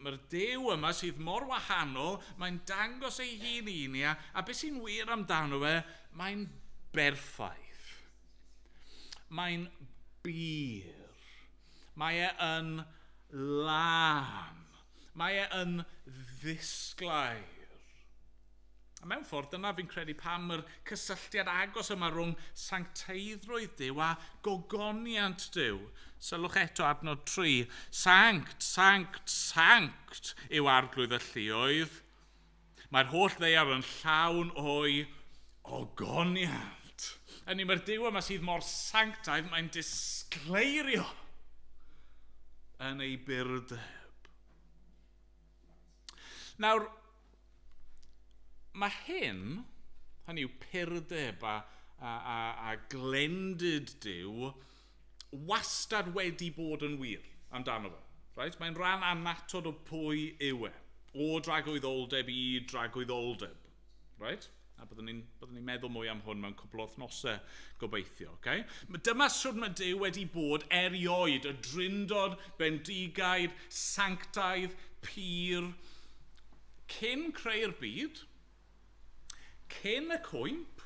[SPEAKER 2] mae'r Duw yma sydd mor wahanol, mae'n dangos ei hun i ni, a, a beth sy'n wir amdano fe, mae'n berffaith. Mae'n bur. Mae e yn lân. Mae e yn ddisglair. A mewn ffordd, dyna fi'n credu pam yr cysylltiad agos yma rhwng sancteiddrwydd Duw a gogoniant Duw. Sylwch eto adnod 3. Sanct, sanct, sanct yw arglwydd y lluoedd. Mae'r holl ddaear yn llawn o'i ogoniant. Hynny, mae'r Duw yma sydd mor sanctaidd, mae'n disgleirio yn ei burdeb. Nawr, mae hyn, hynny yw purdeb a, a, a, a glendid Duw, wastad wedi bod yn wir amdano fo. Right? Mae'n rhan annatod o pwy yw e. O dragwyddoldeb i dragwyddoldeb. Right? A byddwn ni'n byddwn ni meddwl mwy am hwn mewn cwpl o wythnosau gobeithio. Okay? Dyma sut mae Duw wedi bod erioed, y drindod, bendigaid, sanctaidd, pur, cyn creu'r byd, cyn y cwymp,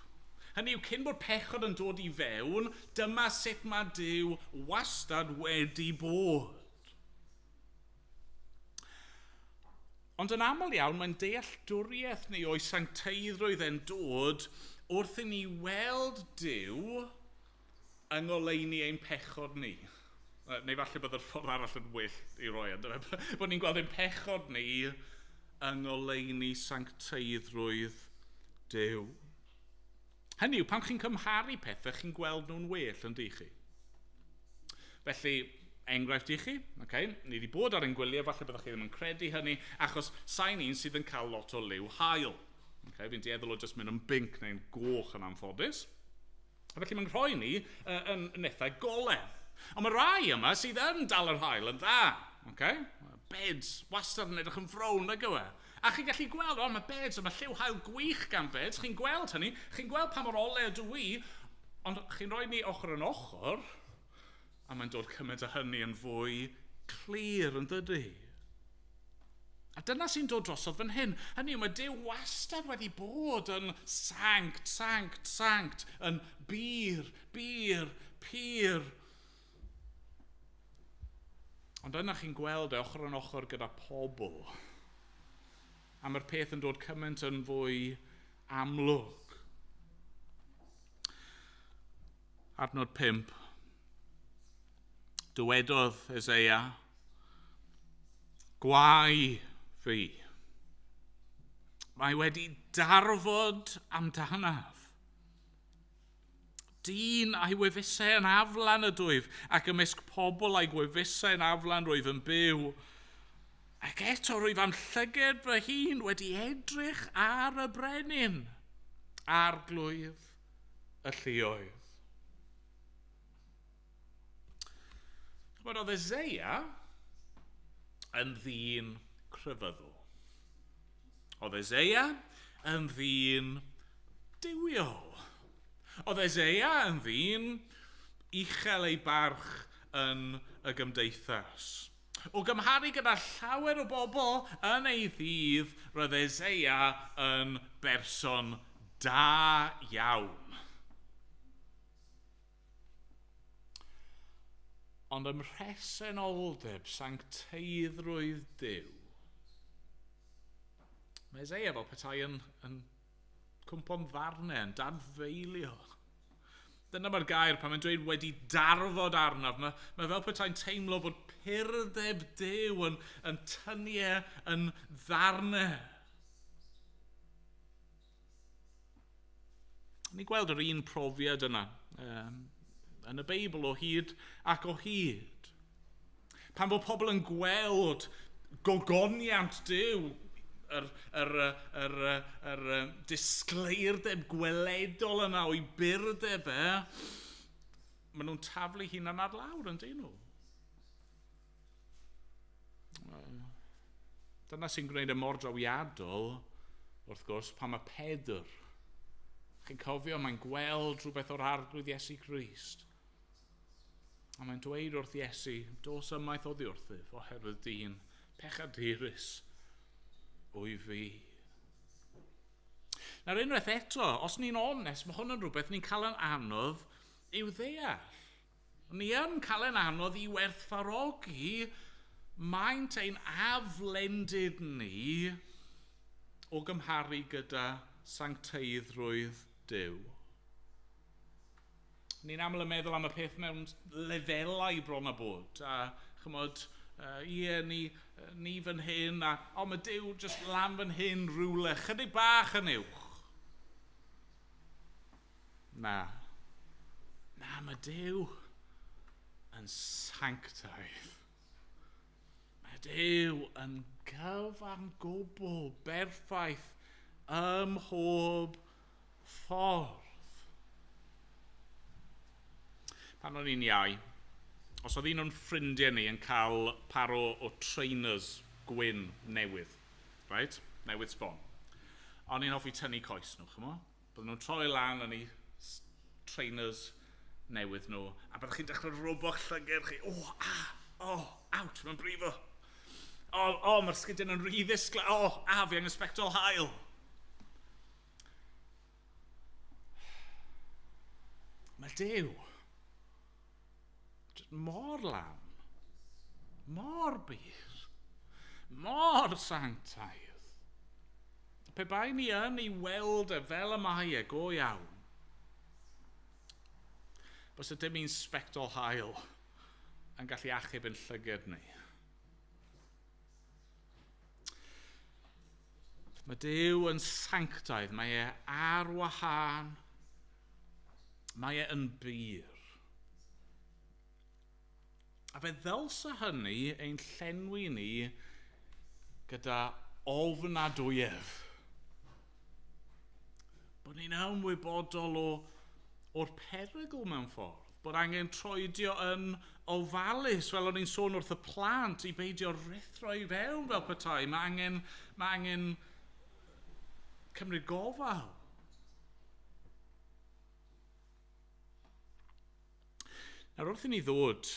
[SPEAKER 2] hynny yw cyn bod pechod yn dod i fewn, dyma sut mae Duw wastad wedi bod. Ond yn aml iawn, mae'n dealltwriaeth ni o'i sancteiddrwydd e'n dod wrth i ni weld Duw yng ngoleuni ein pechod ni. Neu falle bod yr ffordd arall yn well i roi, yndyfe? Bod ni'n gweld ein pechod ni yng ngoleuni sancteiddrwydd Duw. Hynny yw, pan chi'n cymharu pethau, chi'n gweld nhw'n well, yn chi? Felly, enghraifft i chi, okay, ni wedi bod ar ein gwyliau, falle byddwch chi ddim yn credu hynny, achos sa'n un sydd yn cael lot o liw haul. Okay, fi'n dueddol o jyst mynd yn binc neu'n goch yn anffodus. A felly mae'n rhoi ni yn, yn eitha golau. Ond mae rai yma sydd yn dal yr haul yn dda. Okay? Beds, wastad yn edrych yn frown, nag yw e? A chi'n gallu gweld, o, mae beds, mae lliw haul gwych gan beds, chi'n gweld hynny, chi'n gweld pa mor ole ydw i, ond chi'n rhoi ni ochr yn ochr, a mae'n dod cymaint o hynny yn fwy clir, yn dydy? A dyna sy'n dod drosodd fan hyn. Hynny yw, mae Duw wastad wedi bod yn sanct, sanct, sanct, yn bur, bur, pur. Ond yna chi'n gweld e ochr yn ochr gyda pobl. A mae'r peth yn dod cymaint yn fwy amlwg. Adnod 5. Dywedodd Eseia, gwae fi. Mae wedi darfod amdanaf. Dyn a'i wefusau yn aflan ydwyf, ac ymysg pobl a'i gwefusau yn aflan rwyf yn byw. Ac eto rwyf am llyged fy hun wedi edrych ar y brenin, arglwydd y lluoedd. Chymod, oedd Eseia yn ddyn crefyddol. Oedd Eseia yn ddyn duwiol. Oedd Eseia yn ddyn uchel ei barch yn y gymdeithas. O gymharu gyda llawer o bobl yn ei ddydd, roedd Eseia yn berson da iawn. Ond ym mhresenoldeb sancteiddrwydd Duw, mae Eseia fel petai yn cwmpo'n ddarnau, yn dadfeilio. Dyna mae'r gair pan mae'n dweud wedi darfod arnaf. Mae fel petai'n teimlo fod purdeb Duw yn tynnu e yn ddarnau. Ni'n gweld yr un profiad yna yn y Beibl o hyd ac o hyd. Pan bod pobl yn gweld gogoniant Duw, yr disgleirdeb gweledol yna o'i burdeb e, maen nhw'n taflu hunan ar lawr yn dyn nhw. Dyna sy'n gwneud y mor drawiadol, wrth gwrs, pan mae Pedr. Chi'n cofio, mae'n gweld rhywbeth o'r Arglwydd Iesu Grist. A mae'n dweud wrth Iesu, dos ymaith oddi wrthyf, oherwydd dyn pechadurus wyf fi. Nawr unwaith eto, os ni'n onest, mae hwn yn rhywbeth ni'n cael yn anodd i'w ddeall. Ni yn cael yn anodd i werthfawrogi maint ein aflendid ni o gymharu gyda sancteiddrwydd Duw. Ni'n aml yn meddwl am y peth mewn lefelau bron a bod. A chymod, ie, ni fan hyn, a o, mae Duw jyst lan fan hyn rhywle, chydig bach yn uwch. Na. Na, mae Duw yn sanctaidd. Mae Duw yn gyfan gwbl berffaith ym mhob ffordd. Pan o'n i'n iau, os oedd un o'n ffrindiau ni yn cael par o trainers gwyn newydd, right? Newydd sbon. O'n i'n hoffi tynnu coes nhw, ch'mo? Bydden nhw'n troi lan yn eu trainers newydd nhw, a byddech chi'n dechrau rwbo'ch llygad chi. O, ah, o, ouch, mae'n brifo. O, o, mae'r sgidiau yn rhy ddisglair. O, a, fi angen sbectol haul. Mae Duw mor lan, mor bur, mor sanctaidd. Pe bai ni yn ei weld e fel y mae e go iawn, bysa dim un sbectol haul yn gallu achub ein llygad ni. Mae Duw yn sanctaidd, mae e ar wahân, mae e yn bur. A fe ddylsa hynny ein llenwi ni gyda ofnadwyedd. Bod ni'n ymwybodol o'r perygl mewn ffordd. Bod angen troedio yn ofalus, fel o'n i'n sôn wrth y plant, i beidio rhuthro i fewn fel petai. Mae angen cymryd gofal. Nawr wrth i ni ddod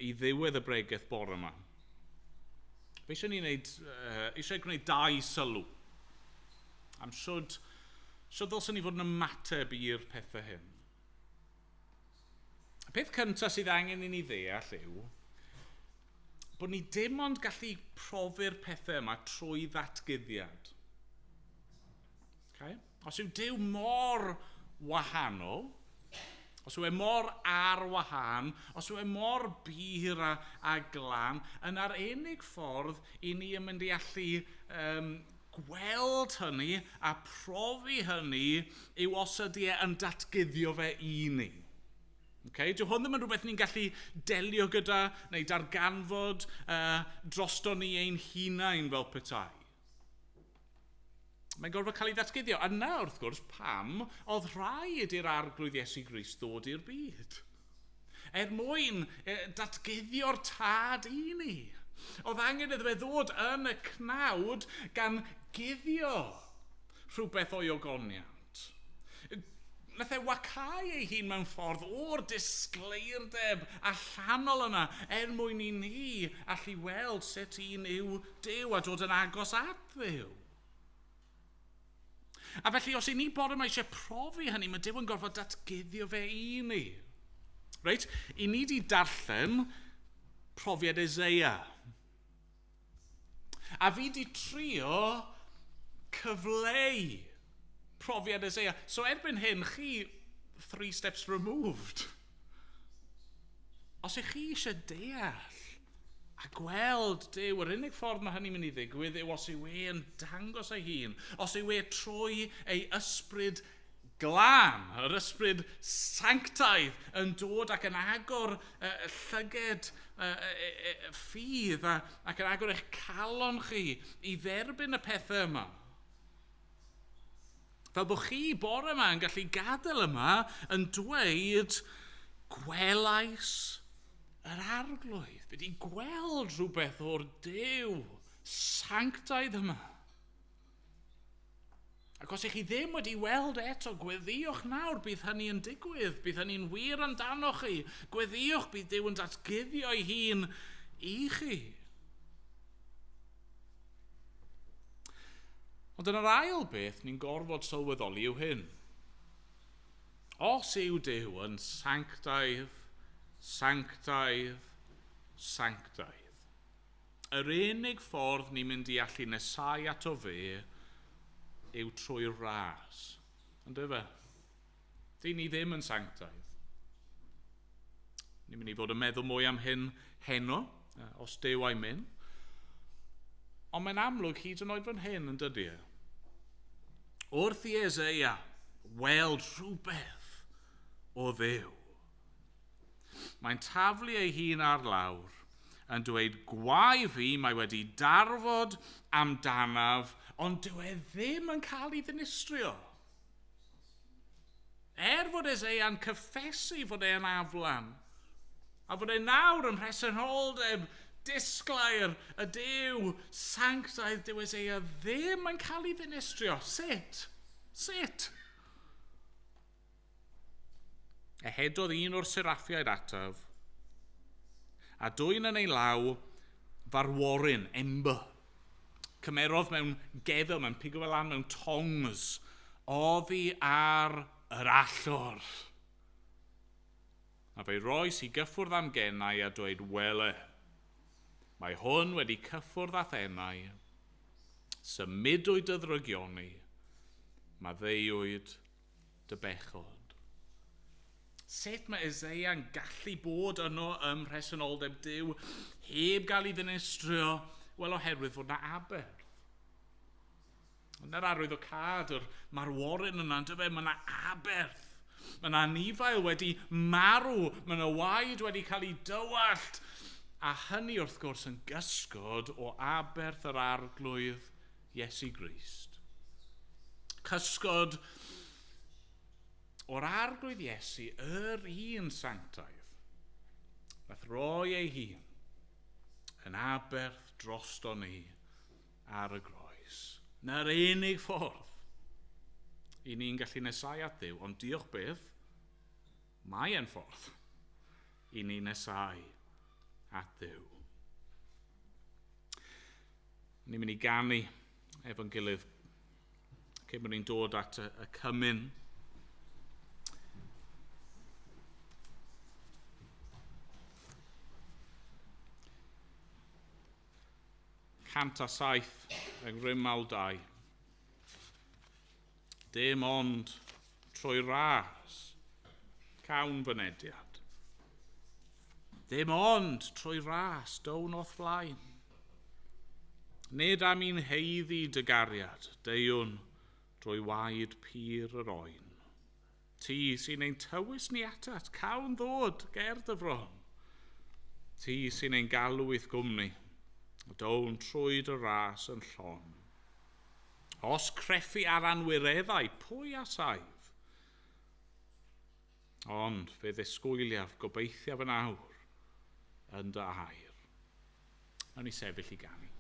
[SPEAKER 2] i ddiwedd y bregeth bore yma, fe eisiau ni wneud, eisiau gwneud dau sylw am siwd ddylsen ni fod yn ymateb i'r pethau hyn. Y peth cyntaf sydd angen i ni ddeall yw bod ni dim ond gallu profi'r pethau yma trwy ddatguddiad. Okay? Os yw Duw mor wahanol, os yw e mor ar wahân, os yw e mor bur a glân, yna'r unig ffordd i ni yn mynd i allu gweld hynny a profi hynny yw os ydy e yn datguddio fe i ni. Okay? Dyw hwn ddim yn rhywbeth ni'n gallu delio gyda neu darganfod drosto ni ein hunain fel petai. Mae'n gorfod cael ei ddatguddio. A na, wrth gwrs, pam oedd rhaid i'r Arglwydd Iesu Grist ddod i'r byd? Er mwyn datguddio'r tad i ni. Oedd angen iddo fe ddod yn y cnawd gan guddio rhywbeth o'i ogoniant. Nath e wacau ei hun mewn ffordd o'r disgleirdeb allanol yna er mwyn i ni allu weld sut un yw Duw a dod yn agos at Dduw. A felly, os i ni bore yma eisiau profi hynny, mae Duw yn gorfod datguddio fe i ni. Reit, i ni wedi darllen profiad Eseia. A fi wedi trio cyfleu profiad Eseia. So erbyn hyn, chi 3 steps removed. Os ych chi eisiau deall a gweld Duw, yr unig ffordd mae hynny'n mynd i ddigwydd yw os yw e'n dangos ei hun, os yw e trwy ei ysbryd glân, yr ysbryd sanctaidd yn dod ac yn agor llyged ffydd ac yn agor eich calon chi i dderbyn y pethau yma. Fel bod chi bore yma yn gallu gadael yma yn dweud, gwelais yr Arglwydd. Fi wedi gweld rhywbeth o'r Duw sanctaidd yma. Ac os ych chi ddim wedi weld eto, gweddïwch nawr, bydd hynny yn digwydd, bydd hynny'n wir amdanoch chi. Gweddïwch, bydd Duw yn datguddio ei hun i chi. Ond yn yr ail beth ni'n gorfod sylweddoli yw hyn. Os yw Duw yn sanctaidd, sanctaidd, sanctaidd, yr unig ffordd ni'n mynd i allu nesau ato fe yw trwy'r ras. Yndyfe? Dyn ni ddim yn sanctaidd. Ni'n mynd i fod yn meddwl mwy am hyn heno, os Duw a'i mynd. Ond mae'n amlwg hyd yn oed fan hyn yn dydy e. Wrth i Eseia weld rhywbeth o Dduw, mae'n taflu ei hun ar lawr yn dweud, gwae fi, mae wedi darfod amdanaf, ond dyw e ddim yn cael ei ddinistrio. Er fod Eseia'n cyffesu fod e'n aflan, a fod e nawr ym mhresenoldeb disglair y Duw sanctaidd, dyw Eseia ddim yn cael ei ddinistrio. Sut? Sut? Ehedodd un o'r seraffiaid ataf, a dwyn yn ei law farworyn, ember. Cymerodd mewn gefel, mewn pigo fel lan, mewn tongs, oddi ar yr allor. A fe'i roes i gyffwrdd am gennau a dweud, wele, mae hwn wedi cyffwrdd â thenau, symudwyd dy ddrygioni, maddeuwyd dy bechod. Sut mae Eseia'n gallu bod yno ym mhresenoldeb Duw heb gael ei ddinistrio? Wel, oherwydd fod na aberth. Yna'r arwydd o cad, yr marworyn yna, yndyfe, mae yna aberth. Mae yna anifail wedi marw, mae yna waed wedi cael ei dywallt. A hynny wrth gwrs yn gysgod o aberth yr Arglwydd Iesu Grist. Cysgod o'r Arglwydd Iesu, yr un sanctaidd, nath roi ei hun yn aberth drosto ni ar y groes. Na'r unig ffordd i ni'n gallu nesau at Dduw, ond diolch byth, mae e'n ffordd i ni nesau at Dduw. Ni'n mynd i ganu efo'n gilydd cyn bod ni'n dod at y cymun. 107 yng Ngrymal 2. Dim ond trwy ras cawn fynediad. Dim ond trwy ras down o'th flaen. Nid am un heiddi dy gariad, deuwn drwy waed pur yr oen. Ti sy'n ein tywys ni atat, cawn ddod ger dy fron. Ti sy'n ein galw i'th gwmni, down trwy dy ras yn llon. Os creffu ar anwireddau, pwy a saif? Ond fe ddisgwyliaf gobeithiaf yn awr yn dy air. Nawn ni sefyll i ganu.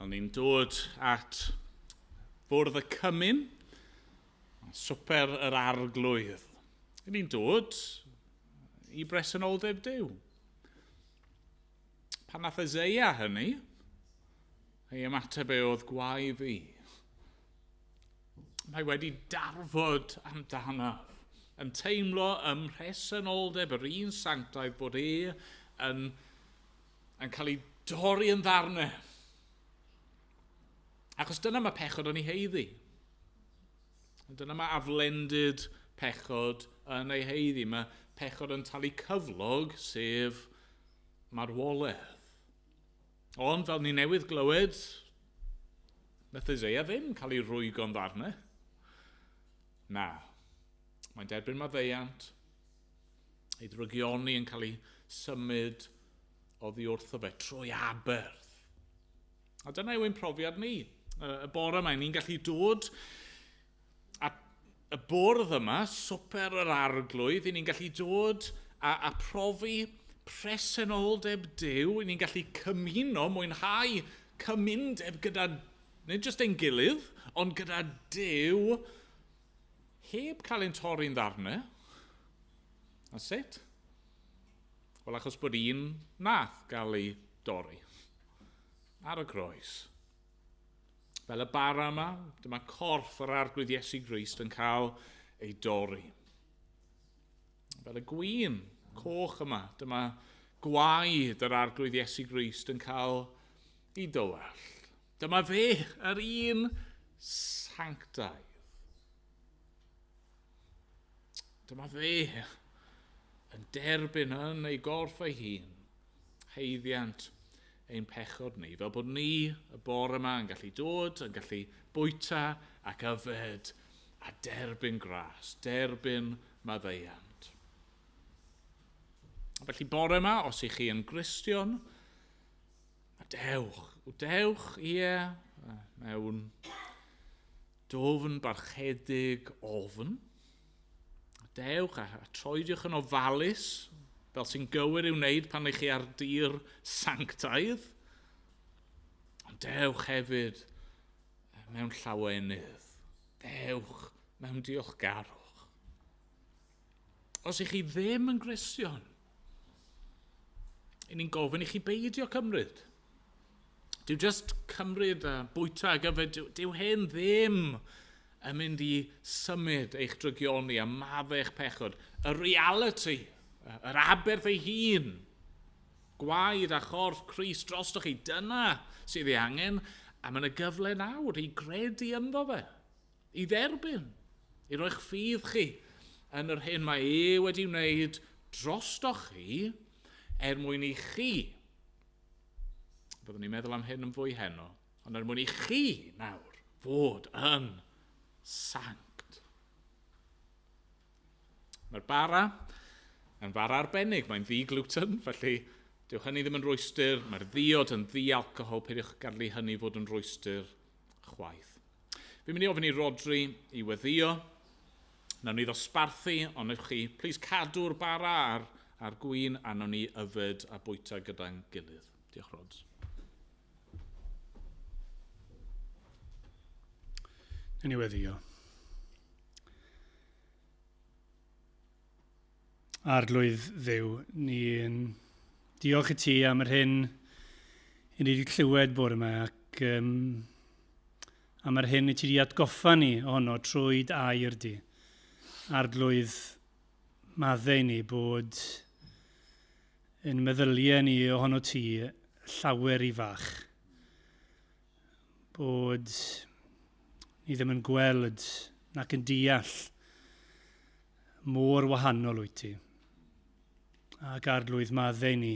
[SPEAKER 2] Pan ni'n dod at fwrdd y cymun, swper yr arglwydd, ni'n dod i bresenoldeb Duw. Pan nath Eseia hynny, ei ymateb e oedd gwae fi. Mae wedi darfod amdanaf, yn teimlo ym mhresenoldeb yr un sanctaidd bod e yn, yn cael ei dorri yn ddarnau. Achos dyna mae pechod yn ei heiddi. Dyna mae aflendid pechod yn ei heiddi. Mae pechod yn talu cyflog, sef marwolaeth. Ond fel ni newydd glywed, nath Isaiah ddim cael ei rwygo'n ddarnau. Na, mae'n derbyn maddeuant, ei ddrygioni yn cael ei symud oddi wrtho fe trwy aberth. A dyna yw ein profiad ni. Y bore yma, ni'n gallu dod at y bwrdd yma, swper yr arglwydd, i ni'n gallu dod a, a profi presenoldeb Duw, i ni'n gallu cymuno, mwynhau cymundeb gyda, nid jyst ein gilydd, ond gyda Duw, heb cael ein torri'n ddarnau. A sut? Wel, achos bod un nath gael ei dorri ar y groes. Fel y bara yma, dyma corff yr arglwydd Iesu Grist yn cael ei dorri. Fel y gwin coch yma, dyma gwaed yr arglwydd Iesu Grist yn cael ei dywallt. Dyma fe, yr un sanctaidd. Dyma fe yn derbyn yn ei gorff ei hun haeddiant ein pechod ni, fel bod ni y bore yma yn gallu dod, yn gallu bwyta ac yfed a derbyn gras, derbyn maddeuant. Felly bore yma, os ych chi yn Gristion, dewch, dewch, ie, mewn dwfn barchedig ofn. Dewch a, a troediwch yn ofalus, fel sy'n gywir i'w wneud pan ych chi ar dir sanctaidd. Ond dewch hefyd mewn llawenydd. Dewch mewn diolchgarwch. Os ych chi ddim yn Gristion, i ni'n gofyn i chi beidio cymryd. Dyw just cymryd a bwyta ac yfed, dyw, dyw hyn ddim yn mynd i symud eich drygioni a maddau eich pechod. Y reality, yr aberth ei hun, gwaed a chorff Crist drostoch chi, dyna sydd ei angen, a mae yna gyfle nawr i gredu ynddo fe, i dderbyn, i roi'ch ffydd chi yn yr hyn mae e wedi wneud drostoch chi, er mwyn i chi. Byddwn ni'n meddwl am hyn yn fwy heno, ond er mwyn i chi nawr fod yn sanct. Mae'r bara yn fara arbennig, mae'n ddi-gluten, felly dyw hynny ddim yn rwystr, mae'r ddiod yn ddi-alcohol, peidiwch gadw hynny fod yn rwystr chwaith. Fi'n mynd i ofyn i Rodri i weddio. Nawn ni ddosbarthu, ond ewch chi, plis cadw'r bara a'r, a'r gwin, a nawn ni yfed a bwyta gyda'n gilydd. Diolch, Rods.
[SPEAKER 1] Yn i weddio. Arglwydd Dduw, ni'n diolch i ti am yr hyn i ni wedi clywed bore yma ac um, am yr hyn i ti wedi atgoffa ni ohono trwy dy air di. Arglwydd, maddau ni bod yn meddyliau ni ohono ti llawer i fach. Bod ni ddim yn gweld nac yn deall mor wahanol wyt ti. Ac arglwydd maddau ni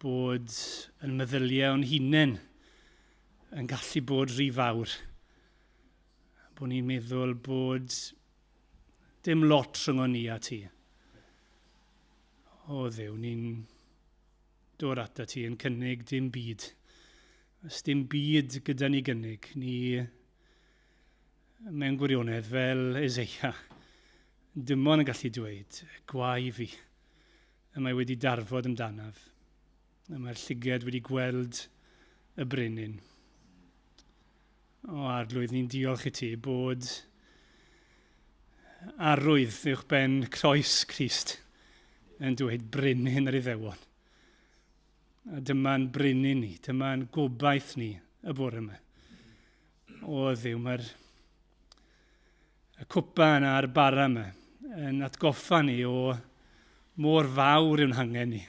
[SPEAKER 1] bod yn meddyliau o'n hunain yn gallu bod rhy fawr. Bod ni'n meddwl bod dim lot rhwng ni a ti. O Dduw, ni'n dod ata ti yn cynnig dim byd. Os dim byd gyda ni gynnig, ni mewn gwirionedd fel Eseia, dim ond yn gallu dweud, gwae fi, y mae wedi darfod amdanaf, y mae'r llygad wedi gweld y brenin. O Arglwydd, ni'n diolch i ti bod arwydd uwch ben croes Crist yn dweud brenin yr Iddewon. A dyma'n brenin ni, dyma'n gobaith ni y bore yma. O Dduw, mae'r y cwpa yna a'r bara yma yn atgoffa ni o mor fawr yw'n hangen ni.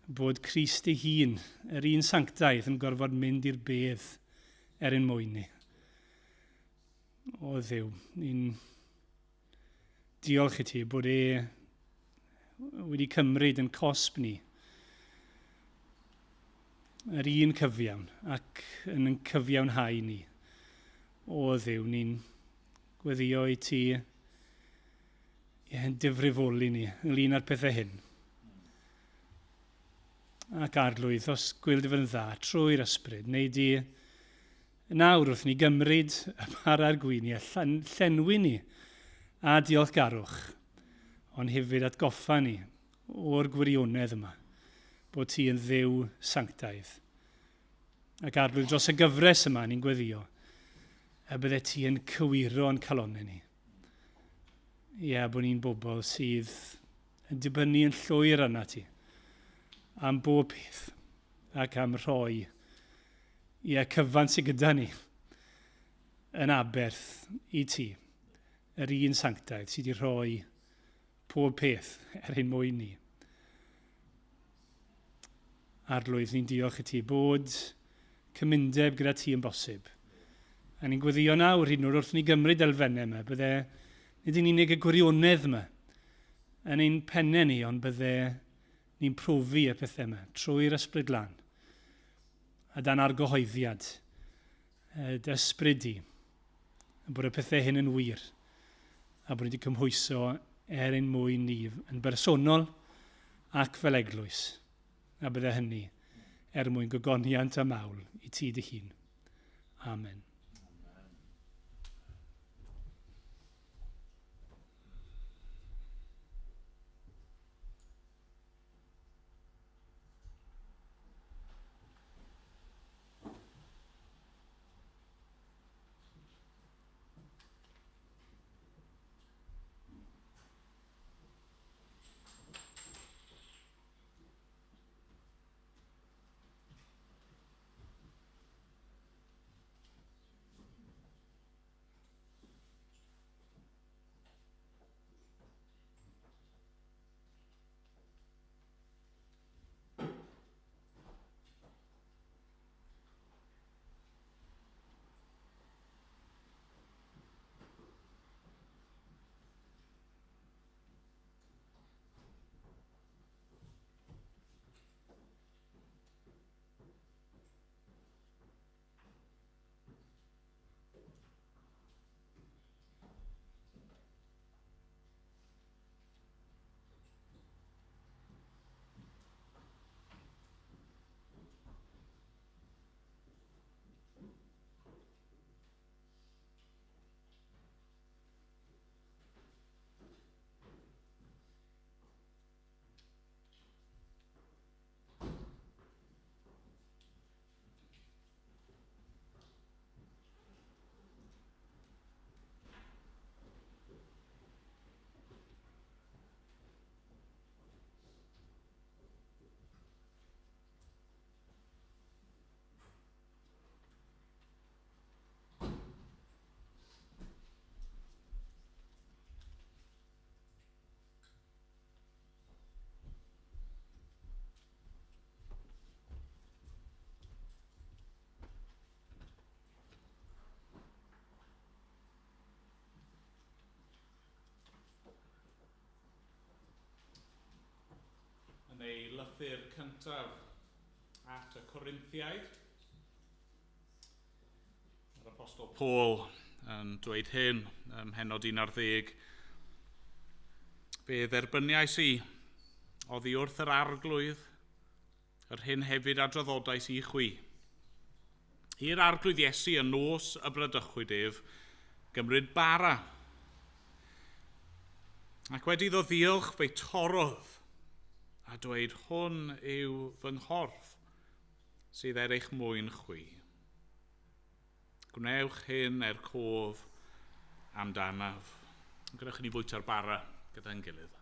[SPEAKER 1] Bod Crist ei hun, yr un sanctaidd, yn gorfod mynd i'r bedd er ein mwyn ni. O Dduw, ni'n diolch i ti bod e wedi cymryd yn cosb ni yr un cyfiawn ac yn yn cyfiawnhau ni. O Dduw, ni'n gweddio i ti yn difrifoli ni ynglyn â'r pethau hyn. Ac Arglwydd, os gweld dy fod yn dda, trwy'r ysbryd, neu di nawr wrth ni gymryd y para'r gwin i llenwi ni a diolchgarwch, ond hefyd atgoffa ni o'r gwirionedd yma, bod ti yn Dduw sanctaidd. Ac Arglwydd, dros y gyfres yma ni'n gweddio, y bydde ti yn cywiro yn calonnau ni. Ie, bod ni'n bobl sydd yn dibynnu yn llwyr arna ti am bob peth ac am rhoi ie, cyfan sydd gyda ni yn aberth i ti, yr un sanctaidd sydd wedi rhoi pob peth er ein mwyn ni. Arglwydd, ni'n diolch i ti bod cymundeb gyda ti yn bosib. A ni'n gweddio nawr, hyd yn oed wrth ni gymryd elfennau yma, bydde nid yn unig y gwirionedd yma yn ein pennau ni, ond bydde ni'n profi y pethau yma trwy'r Ysbryd Glân a dan argyhoeddiad dy ysbryd di, bod y pethau hyn yn wir a bod ni wedi cymhwyso er ein mwyn ni yn bersonol ac fel eglwys, a bydde hynny er mwyn gogoniant a mawl i ti dy hun. Amen.
[SPEAKER 2] Yn ei lythyr cyntaf at y Corinthiaid, mae'r Apostol Paul yn dweud hyn ym mhennod 11. Fe dderbyniais i oddi wrth yr Arglwydd yr hyn hefyd a draddodais i chwi. I'r Arglwydd Iesu y nos y bradychwyd ef gymryd bara. Ac wedi iddo ddiolch fe'i torrodd a dweud, hwn yw fy nghorff sydd er eich mwyn chwi. Gwnewch hyn er cof amdanaf. Gwnewch i ni fwyta'r bara gyda'n gilydd.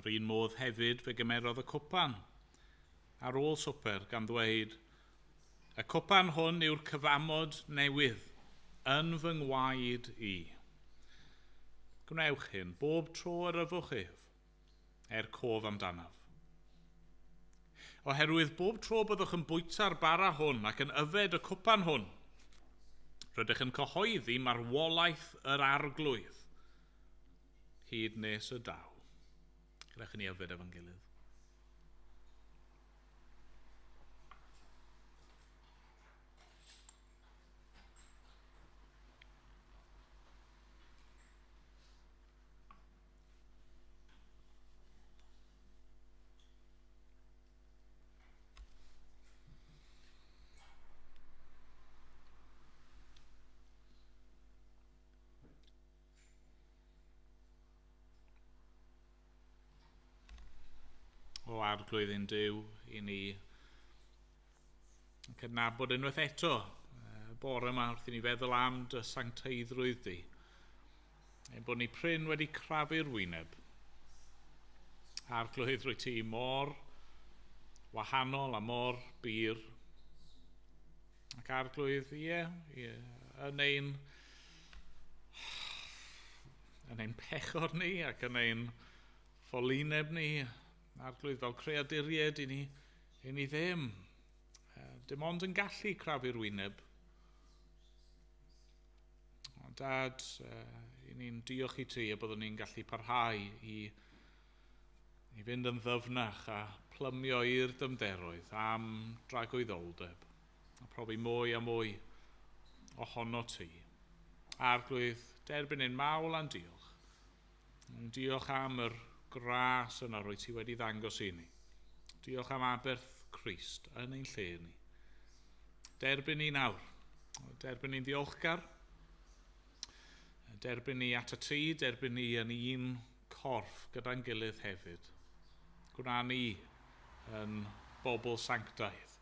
[SPEAKER 2] Yr un modd hefyd fe gymerodd y cwpan ar ôl swper gan ddweud, y cwpan hwn yw'r cyfamod newydd yn fy ngwaed i. Gwnewch hyn bob tro yr yfwch ef, er cof amdanaf. Oherwydd bob tro byddwch yn bwyta'r bara hwn ac yn yfed y cwpan hwn, rydych yn cyhoeddi marwolaeth yr arglwydd hyd nes y daw. Gadewch i ni yfed efo'n gilydd. O Arglwydd ein Duw, i ni yn cydnabod unwaith eto bore yma wrth i ni feddwl am dy sancteiddrwydd di. Ein bod ni prin wedi crafu'r wyneb. Arglwydd, rwy ti mor wahanol a mor bur. Ac Arglwydd, ie, yn ein pechod ni ac yn ein ffolineb ni, Arglwydd, fel creaduriaid i ni ddim. Dim ond yn gallu crafu'r wyneb. Ond Dad, i ni'n diolch i ti a byddwn ni'n gallu parhau i fynd yn ddyfnach a plymio i'r dymderoedd am dragwyddoldeb a profi mwy a mwy ohono ti. Arglwydd, derbyn ein mawl a'n diolch. Diolch am yr gras yna rwy ti wedi ddangos i ni. Diolch am aberth Crist yn ein lle ni. Derbyn ni nawr. Derbyn ni'n ddiolchgar. Derbyn ni at y ti, derbyn ni yn un corff gyda'n gilydd hefyd. Gwna ni yn bobl sanctaidd.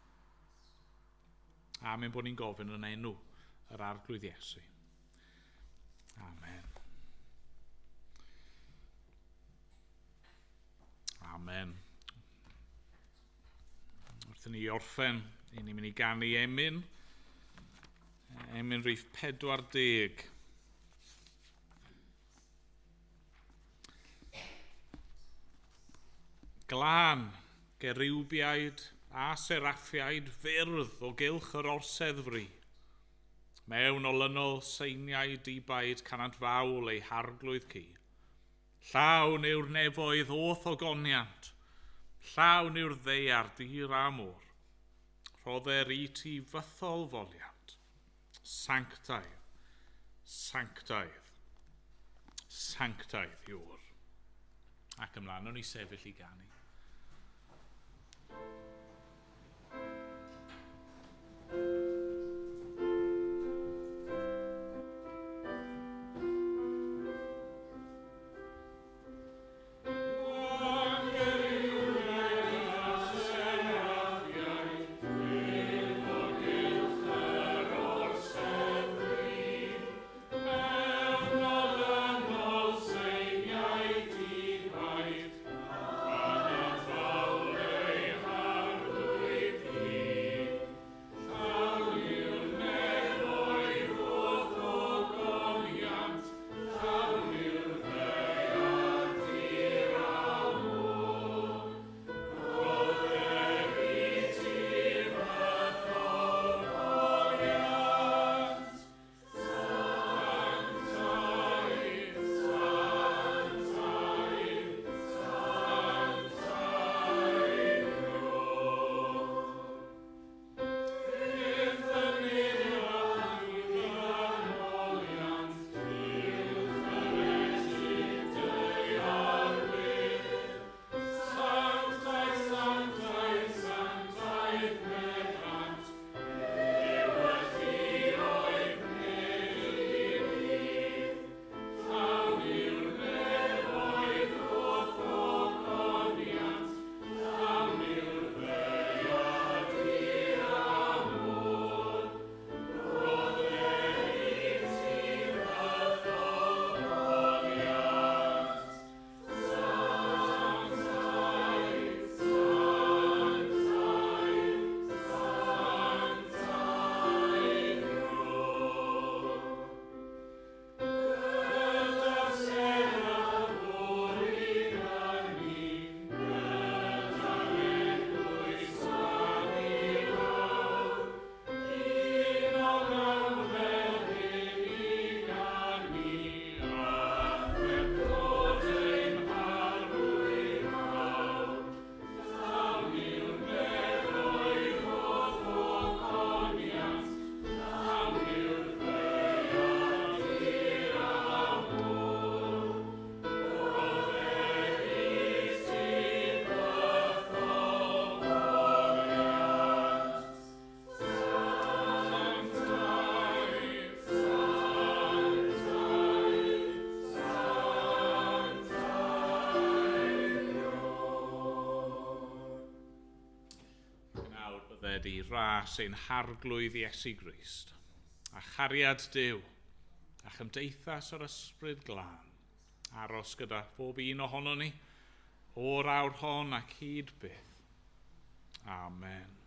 [SPEAKER 2] Am ein bod ni'n gofyn yn enw yr Arglwydd Iesu. Amen. Amen. Wrth i ni orffen, i ni'n mynd i ganu emyn. Emyn rhif 40. Glân, geriwbiaid a seraffiaid fyrdd o gylch yr orsedd fri. Mewn olynol seiniau dibaid canant fawl ei harglwydd cu. Llawn yw'r nefoedd o'th ogoniant, llawn yw'r ddaear dir a môr. Rhodder i ti fythol foliant, sanctaidd, sanctaidd, sanctaidd yw'r. Ac ymlaen, o'n i sefyll i ganu.
[SPEAKER 3] Seiniau di-baid, a nad fawl ei
[SPEAKER 2] adduned i ras ein harglwydd Iesu Grist, a chariad Duw, a chymdeithas yr Ysbryd Glân, aros gyda phob un ohono ni, o'r awr hon ac hyd byth. Amen.